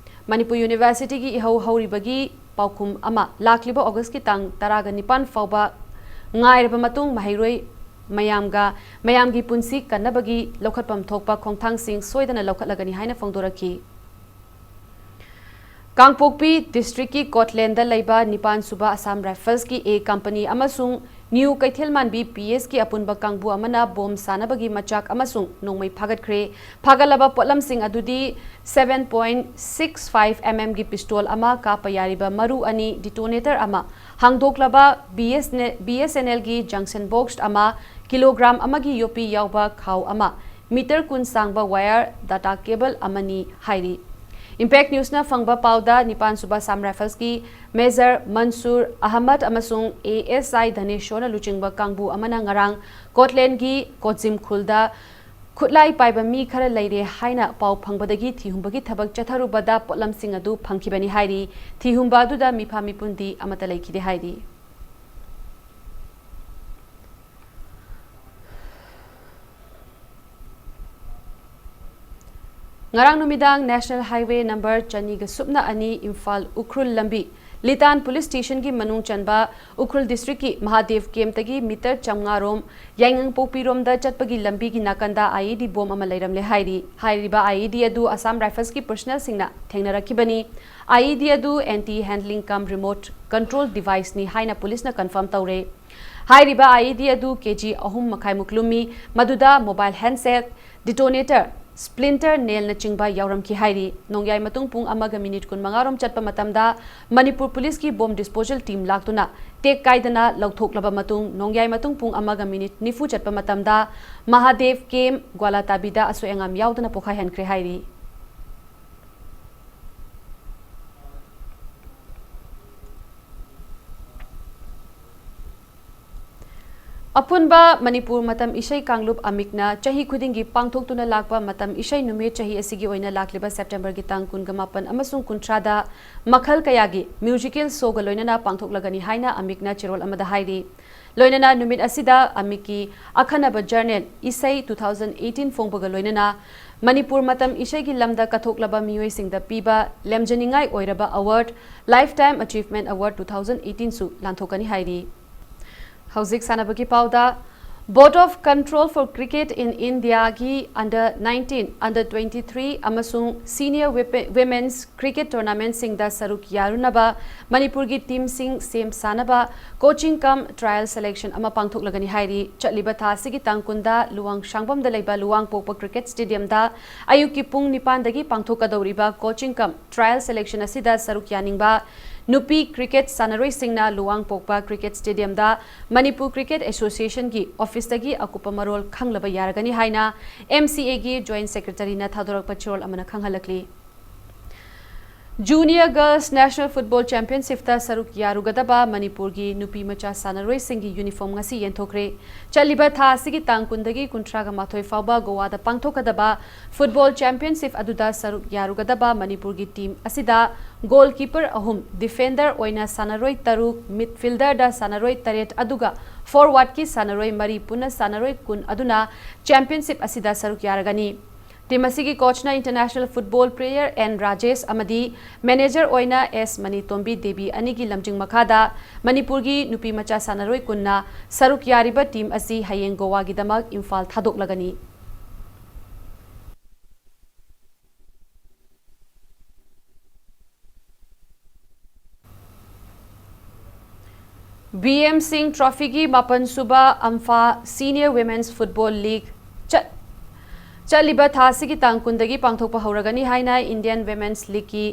ꯃꯅꯤꯄꯨꯔ ꯌꯨꯅꯤꯚꯔꯁꯤꯇꯤꯒꯤ ꯏꯍꯧ ꯍꯧꯔꯤꯕꯒꯤ ꯄꯥꯎꯈꯨꯝ ꯑꯃ ꯂꯥꯛꯂꯤꯕ ꯑꯣꯒꯁꯀꯤ ꯇꯥꯡ ꯇꯔꯥꯒ ꯅꯤꯄꯥꯟ ꯐꯥꯎꯕ ꯉꯥꯏꯔꯕ ꯃꯇꯨꯡ ꯃꯍꯩꯔꯣꯏ ꯃꯌꯥꯝꯒ ꯃꯌꯥꯝꯒꯤ ꯄꯨꯟꯁꯤ ꯀꯟꯅꯕꯒꯤ ꯂꯧꯈꯠꯐꯝ ꯊꯣꯛꯄ ꯈꯣꯡꯊꯥꯡꯁꯤꯡ ꯁꯣꯏꯗꯅ ꯂꯧꯈꯠꯂꯒꯅꯤ ꯍꯥꯏꯅ ꯐꯣꯡꯗꯣꯔꯛꯈꯤ꯫ ꯀꯥꯡꯄꯣꯛꯄꯤ ꯗꯤꯁꯇ꯭ꯔꯤꯛꯀꯤ ꯀꯣꯠꯂꯦꯟꯗ ꯂꯩꯕ ꯅꯤꯄꯥꯟ ꯁꯨꯕ ꯑꯁꯥꯝ ꯔꯥꯏꯐꯜꯁꯀꯤ ꯑꯦ ꯀꯝꯄꯅꯤ ꯑꯃꯁꯨꯡ ꯅ꯭ꯌꯨ ꯀꯩꯊꯦꯜꯃꯥꯟꯕꯤ ꯄꯤ ꯑꯦꯁꯀꯤ ꯑꯄꯨꯟꯕ ꯀꯥꯡꯕꯨ ꯑꯃꯅ ꯕꯣꯝ ꯁꯥꯟꯅꯕꯒꯤ ꯃꯆꯥꯛ ꯑꯃꯁꯨꯡ ꯅꯣꯡꯃꯩ ꯐꯥꯒꯠꯈ꯭ꯔꯦ꯫ ꯐꯥꯒꯠꯂꯕ ꯄꯣꯠꯂꯝꯁꯤꯡ ꯑꯗꯨꯗꯤ seven point six five mm ꯒꯤ ꯄꯤꯁꯇꯣꯜ ꯑꯃ, ꯀꯥꯞꯄ ꯌꯥꯔꯤꯕ ꯃꯔꯨ ꯑꯅꯤ, ꯗꯤꯇꯣꯅꯦꯇꯔ ꯑꯃ, ꯍꯥꯡꯗꯣꯛꯂꯕ ꯕꯤ ꯑꯦꯁ ꯑꯦꯟ ꯑꯦꯜꯒꯤ ꯖꯪꯁꯟ ꯕꯣꯛꯁ ꯑꯃ, ꯀꯤꯂꯣꯒ꯭ꯔꯥꯝ ꯑꯃꯒꯤ ꯌꯣꯄꯤ ꯌꯥꯎꯕ ꯈꯥꯎ ꯑꯃ, ꯃꯤꯇꯔ ꯀꯨꯟ ꯁꯥꯡꯕ ꯋꯥꯌꯔ ꯗꯥꯇꯥ ꯀꯦꯕꯜ ꯑꯃꯅꯤ ꯍꯥꯏꯔꯤ꯫ ꯏꯝꯄꯦꯛ ꯅ꯭ꯌꯨꯁꯅ ꯐꯪꯕ ꯄꯥꯎꯗ, ꯅꯤꯄꯥꯟ ꯁꯨꯕ ꯑꯁꯥꯝ ꯔꯥꯏꯐꯜꯁꯀꯤ ꯃꯦꯖꯔ ꯃꯟꯁꯨꯔ ꯑꯍꯃꯗ ꯑꯃꯁꯨꯡ ꯑꯦ ꯑꯦꯁ ꯑꯥꯏ ꯙꯅꯦꯁꯣꯔꯅ ꯂꯨꯆꯤꯡꯕ ꯀꯥꯡꯕꯨ ꯑꯃꯅ ꯉꯔꯥꯡ ꯀꯣꯠꯂꯦꯟꯒꯤ ꯀꯣꯠꯖꯤꯝ ꯈꯨꯜꯗ ꯈꯨꯠꯂꯥꯏ ꯄꯥꯏꯕ ꯃꯤ ꯈꯔ ꯂꯩꯔꯦ ꯍꯥꯏꯅ ꯄꯥꯎ ꯐꯪꯕꯗꯒꯤ ꯊꯤꯍꯨꯝꯕꯒꯤ ꯊꯕꯛ ꯆꯠꯊꯔꯨꯕꯗ ꯄꯣꯠꯂꯝꯁꯤꯡ ꯑꯗꯨ ꯐꯪꯈꯤꯕꯅꯤ ꯍꯥꯏꯔꯤ꯫ ꯊꯤꯍꯨꯝꯕ ꯑꯗꯨꯗ ꯃꯤꯐꯥ ꯃꯤꯄꯨꯟꯗꯤ ꯑꯃꯠꯇ ꯂꯩꯈꯤꯗꯦ ꯍꯥꯏꯔꯤ꯫ ꯉꯔꯥꯡ ꯅꯨꯃꯤꯗꯥꯡ National Highway number ꯆꯅꯤꯒ ꯁꯨꯞꯅ ꯑꯅꯤ ꯏꯝꯐꯥꯜ ꯎꯈ꯭ꯔꯨꯜ ꯂꯝꯕꯤ, ꯂꯤꯇꯥꯟ police stationꯒꯤ ꯃꯅꯨꯡ ꯆꯟꯕ ꯎꯈ꯭ꯔꯨꯜ districtꯀꯤ ꯃꯍꯥꯗꯦꯕ campꯇꯒꯤ meter ꯆꯥꯝꯃꯉꯥ ꯔꯣꯝ ꯌꯥꯏꯉꯪꯄꯣꯛꯄꯤꯔꯣꯝꯗ ꯆꯠꯄꯒꯤ ꯂꯝꯕꯤꯒꯤ ꯅꯥꯀꯟꯗ IED bomb ꯑꯃ ꯂꯩꯔꯝꯂꯦ ꯍꯥꯏꯔꯤ꯫ ꯍꯥꯏꯔꯤꯕ IED ꯑꯗꯨ Assam Riflesꯀꯤ personnelꯁꯤꯡꯅ ꯊꯦꯡꯅꯔꯛꯈꯤꯕꯅꯤ꯫ IED ꯑꯗꯨ anti handling cum remote control deviceꯅꯤ ꯍꯥꯏꯅ policeꯅ confirm ꯇꯧꯔꯦ꯫ ꯍꯥꯏꯔꯤꯕ IED ꯑꯗꯨ KG ꯑꯍꯨꯝ ꯃꯈꯥꯏꯃꯨꯛ ꯂꯨꯝꯃꯤ, ꯃꯗꯨꯗ mobile handset, detonator, splinter nailꯅꯆꯤꯡꯕ ꯌꯥꯎꯔꯝꯈꯤ ꯍꯥꯏꯔꯤ꯫ ꯅꯣꯡꯌꯥꯏ ꯃꯇꯨꯡ ꯄꯨꯡ ꯑꯃꯒ minute ꯀꯨꯟꯃꯉꯥ ꯔꯣꯝ ꯆꯠꯄ ꯃꯇꯝꯗ ꯃꯅꯤꯄꯨꯔ policeꯀꯤ bomb disposal team ꯂꯥꯛꯇꯨꯅ ꯇꯦꯛ ꯀꯥꯏꯗꯅ ꯂꯧꯊꯣꯛꯂꯕ ꯃꯇꯨꯡ, ꯅꯣꯡꯌꯥꯏ ꯃꯇꯨꯡ ꯄꯨꯡ ꯑꯃꯒ minute ꯅꯤꯐꯨ ꯆꯠꯄ ꯃꯇꯝꯗ ꯃꯍꯥꯗꯦꯕ camp ꯒ꯭ꯋꯥꯂꯥꯇꯥꯕꯤꯗ ꯑꯁꯣꯏ ꯑꯉꯥꯝ ꯌꯥꯎꯗꯅ ꯄꯣꯈꯥꯏꯍꯟꯈ꯭ꯔꯦ ꯍꯥꯏꯔꯤ꯫ ꯑꯄꯨꯟꯕ ꯃꯅꯤꯄꯨꯔ ꯃꯇꯝ ꯏꯁꯩ ꯀꯥꯡꯂꯨꯞ ꯑꯃꯤꯛꯅ ꯆꯍꯤ ꯈꯨꯗꯤꯡꯒꯤ ꯄꯥꯡꯊꯣꯛꯇꯨꯅ ꯂꯥꯛꯄ ꯃꯇꯝ ꯏꯁꯩ ꯅꯨꯃꯤꯠ ꯆꯍꯤ ꯑꯁꯤꯒꯤ ꯑꯣꯏꯅ ꯂꯥꯛꯂꯤꯕ Septemberꯒꯤ ꯇꯥꯡ ꯀꯨꯟꯒ ꯃꯥꯄꯟ ꯑꯃꯁꯨꯡ ꯀꯨꯟꯊ꯭ꯔꯥꯗ ꯃꯈꯜ ꯀꯌꯥꯒꯤ musical showꯒ ꯂꯣꯏꯅꯅ ꯄꯥꯡꯊꯣꯛꯂꯒꯅꯤ ꯍꯥꯏꯅ ꯑꯃꯤꯛꯅ ꯆꯦꯔꯣꯜ ꯑꯃꯗ ꯍꯥꯏꯔꯤ꯫ ꯂꯣꯏꯅꯅ ꯅꯨꯃꯤꯠ ꯑꯁꯤꯗ ꯑꯃꯤꯛꯀꯤ ꯑꯈꯟꯅꯕ journal ꯏꯁꯩ two thousand eighteen ꯐꯣꯡꯕꯒ ꯂꯣꯏꯅꯅ ꯃꯅꯤꯄꯨꯔ ꯃꯇꯝ ꯏꯁꯩꯒꯤ ꯂꯝꯗ ꯀꯠꯊꯣꯛꯂꯕ ꯃꯤꯑꯣꯏꯁꯤꯡꯗ ꯄꯤꯕ ꯂꯦꯝꯖꯅꯤꯡꯉꯥꯏ ꯑꯣꯏꯔꯕ award, Lifetime Achievement Award two thousand eighteen ꯁꯨ ꯂꯥꯟꯊꯣꯛꯀꯅꯤ ꯍꯥꯏꯔꯤ꯫ ꯍꯧꯖꯤꯛ ꯁꯥꯟꯅꯕꯒꯤ ꯄꯥꯎꯗ, Board of Control for Cricket in Indiaꯒꯤ under nineteen, under twenty-three ꯑꯃꯁꯨꯡ senior women's cricket tournamentꯁꯤꯡꯗ ꯁꯔꯨꯛ ꯌꯥꯔꯨꯅꯕ ꯃꯅꯤꯄꯨꯔꯒꯤ teamꯁꯤꯡ ꯁꯦꯝ ꯁꯥꯅꯕ coaching cum trial selection ꯑꯃ ꯄꯥꯡꯊꯣꯛꯂꯒꯅꯤ ꯍꯥꯏꯔꯤ꯫ ꯆꯠꯂꯤꯕ ꯊꯥ ꯑꯁꯤꯒꯤ ꯇꯥꯡ ꯀꯨꯟꯗ ꯂꯨꯋꯥꯡꯁꯥꯡꯕꯝꯗ ꯂꯩꯕ ꯂꯨꯋꯥꯡꯄꯣꯛꯄ cricket stadiumꯗ ꯑꯌꯨꯛꯀꯤ ꯄꯨꯡ ꯅꯤꯄꯥꯟꯗꯒꯤ ꯄꯥꯡꯊꯣꯛꯀꯗꯧꯔꯤꯕ coaching cum trial selection ꯑꯁꯤꯗ ꯁꯔꯨꯛ ꯌꯥꯅꯤꯡꯕ ꯅꯨꯄꯤ cricket ꯁꯥꯟꯅꯔꯣꯏꯁꯤꯡꯅ ꯂꯨꯋꯥꯡꯄꯣꯛꯄ cricket stadiumꯗ Manipur Cricket Associationꯒꯤ officeꯇꯒꯤ ꯑꯀꯨꯞꯄ ꯃꯔꯣꯜ ꯈꯪꯂꯕ ꯌꯥꯔꯒꯅꯤ ꯍꯥꯏꯅ MCAꯒꯤ Joint Secretaryꯅ ꯊꯥꯗꯣꯔꯛꯄ ꯆꯦꯔꯣꯜ ꯑꯃꯅ ꯈꯪꯍꯜꯂꯛꯂꯤ꯫ Junior Girls National Football Championshipꯇ ꯁꯔꯨꯛ ꯌꯥꯔꯨꯒꯗꯕ ꯃꯅꯤꯄꯨꯔꯒꯤ ꯅꯨꯄꯤ ꯃꯆꯥ ꯁꯥꯟꯅꯔꯣꯏꯁꯤꯡꯒꯤ uniform ꯉꯁꯤ ꯌꯦꯟꯊꯣꯛꯈ꯭ꯔꯦ꯫ ꯆꯠꯂꯤꯕ ꯊꯥ ꯑꯁꯤꯒꯤ ꯇꯥꯡ ꯀꯨꯟꯗꯒꯤ ꯀꯨꯟꯊ꯭ꯔꯥꯒ ꯃꯥꯊꯣꯏ ꯐꯥꯎꯕ ꯒꯣꯋꯥꯗ ꯄꯥꯡꯊꯣꯛꯀꯗꯕ football championship ꯑꯗꯨꯗ ꯁꯔꯨꯛ ꯌꯥꯔꯨꯒꯗꯕ ꯃꯅꯤꯄꯨꯔꯒꯤ team ꯑꯁꯤꯗ goalkeeper ꯑꯍꯨꯝ, defender ꯑꯣꯏꯅ ꯁꯥꯟꯅꯔꯣꯏ ꯇꯔꯨꯛ, midfielderꯗ ꯁꯥꯟꯅꯔꯣꯏ ꯇꯔꯦꯠ, ꯑꯗꯨꯒ forwardꯀꯤ ꯁꯥꯟꯅꯔꯣꯏ ꯃꯔꯤ, ꯄꯨꯟꯅ ꯁꯥꯟꯅꯔꯣꯏ ꯀꯨꯟ ꯑꯗꯨꯅ championship ꯑꯁꯤꯗ ꯁꯔꯨꯛ ꯌꯥꯔꯒꯅꯤ꯫ Team ꯑꯁꯤꯒꯤ coachꯅ international football player N Rajesh ꯑꯃꯗꯤ manager ꯑꯣꯏꯅ ꯑꯦꯁ ꯃꯅꯤꯇꯣꯝꯕꯤ ꯗꯦꯕꯤ ꯑꯅꯤꯒꯤ ꯂꯝꯖꯤꯡ ꯃꯈꯥꯗ ꯃꯅꯤꯄꯨꯔꯒꯤ ꯅꯨꯄꯤ ꯃꯆꯥ ꯁꯥꯟꯅꯔꯣꯏ ꯀꯨꯟꯅ ꯁꯔꯨꯛ ꯌꯥꯔꯤꯕ team ꯑꯁꯤ ꯍꯌꯦꯡ ꯒꯣꯋꯥꯒꯤꯗꯃꯛ ꯏꯝꯐꯥꯜ ꯊꯥꯗꯣꯛꯂꯒꯅꯤ꯫ ꯕꯤ ꯑꯦꯝ ꯁꯤꯡ ꯇ꯭ꯔꯣꯐꯤꯒꯤ ꯃꯥꯄꯟ ꯁꯨꯕ ꯑꯝꯐꯥ Senior Women's Football League ꯆꯠ-, ꯆꯠꯂꯤꯕ ꯊꯥ ꯑꯁꯤꯒꯤ ꯇꯥꯡ ꯀꯨꯟꯗꯒꯤ ꯄꯥꯡꯊꯣꯛꯄ ꯍꯧꯔꯒꯅꯤ ꯍꯥꯏꯅ Indian Women's Leagueꯀꯤ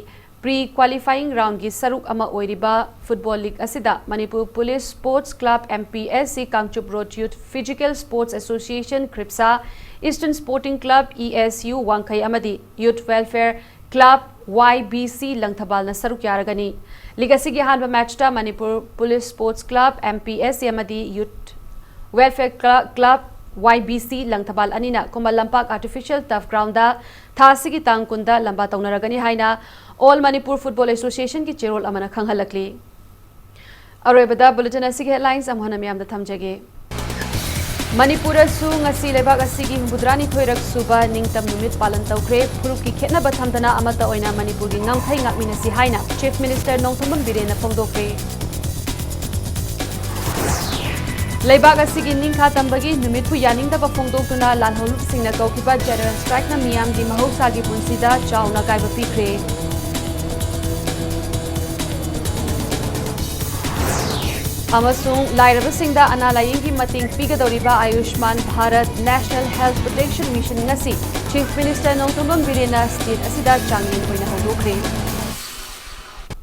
pre qualifying roundꯒꯤ ꯁꯔꯨꯛ ꯑꯃ ꯑꯣꯏꯔꯤꯕ football league ꯑꯁꯤꯗ Manipur police Sports Club, M P S C, Kangchup Road Youth Physical Sports Association, KRIPSA, Eastern Sporting Club, E S U, ꯋꯥꯡꯈꯩ ꯑꯃꯗꯤ Youth Welfare Club, Y B C, ꯂꯪꯊꯕꯥꯜꯅ ꯁꯔꯨꯛ ꯌꯥꯔꯒꯅꯤ꯫ League ꯑꯁꯤꯒꯤ ꯑꯍꯥꯟꯕ matchꯇ Manipur police Sports Club, M P S C ꯑꯃꯗꯤ Youth Welfare Cl-, Club, Y B C, Langthabal ꯑꯅꯤꯅ ꯈꯨꯃꯟ ꯂꯝꯄꯥꯛ artificial turf groundꯗ ꯊꯥ ꯑꯁꯤꯒꯤ ꯇꯥꯡ ꯀꯨꯟꯗ ꯂꯝꯕꯥ ꯇꯧꯅꯔꯒꯅꯤ ꯍꯥꯏꯅ All Manipur Football Associationꯒꯤ ꯆꯦꯔꯣꯜ ꯑꯃꯅ ꯈꯪꯍꯜꯂꯛꯂꯤ꯫ ꯑꯔꯣꯏꯕꯗ bulletin ꯑꯁꯤꯒꯤ headlines ꯑꯃꯨꯛ ꯍꯟꯅ ꯃꯌꯥꯝꯗ ꯊꯝꯖꯒꯦ꯫ ꯃꯅꯤꯄꯨꯔꯗꯁꯨ ꯉꯁꯤ ꯂꯩꯕꯥꯛ ꯑꯁꯤꯒꯤ ꯍꯨꯝꯐꯨꯇꯔꯥꯅꯤꯊꯣꯏꯔꯛ ꯁꯨꯕ ꯅꯤꯡꯇꯝ ꯅꯨꯃꯤꯠ ꯄꯥꯂꯟ ꯇꯧꯈ꯭ꯔꯦ꯫ ꯐꯨꯔꯨꯞꯀꯤ ꯈꯦꯠꯅꯕ ꯊꯝꯗꯅ ꯑꯃꯠꯇ ꯑꯣꯏꯅ ꯃꯅꯤꯄꯨꯔꯒꯤ ꯉꯝꯈꯩ ꯉꯥꯛꯃꯤꯟꯅꯁꯤ ꯍꯥꯏꯅ Chief Minister ꯅꯣꯡꯊꯣꯝꯕꯝ ꯕꯤꯔꯦꯟꯅ ꯐꯣꯡꯗꯣꯛꯈ꯭ꯔꯦ꯫ ꯂꯩꯕꯥꯛ ꯑꯁꯤꯒꯤ ꯅꯤꯡꯈꯥ ꯇꯝꯕꯒꯤ ꯅꯨꯃꯤꯠꯄꯨ ꯌꯥꯅꯤꯡꯗꯕ ꯐꯣꯡꯗꯣꯛꯇꯨꯅ ꯂꯥꯜꯍꯧꯂꯨꯞꯁꯤꯡꯅ ꯀꯧꯈꯤꯕ general strikeꯅ ꯃꯤꯌꯥꯝꯒꯤ ꯃꯍꯧꯁꯥꯒꯤ ꯄꯨꯟꯁꯤꯗ ꯆꯥꯎꯅ ꯑꯀꯥꯏꯕ ꯄꯤꯈ꯭ꯔꯦ꯫ ꯑꯃꯁꯨꯡ ꯂꯥꯏꯔꯕꯁꯤꯡꯗ ꯑꯅꯥ ꯂꯥꯌꯦꯡꯒꯤ ꯃꯇꯦꯡ ꯄꯤꯒꯗꯧꯔꯤꯕ Ayushman Bharat National Health Protection Mission ꯉꯁꯤ Chief Minister ꯅꯣꯡꯊꯣꯝꯕꯝ ꯕꯤꯔꯦꯟꯅ state ꯑꯁꯤꯗ ꯆꯥꯡꯌꯦꯡ ꯑꯣꯏꯅ ꯍꯧꯗꯣꯛꯈ꯭ꯔꯦ꯫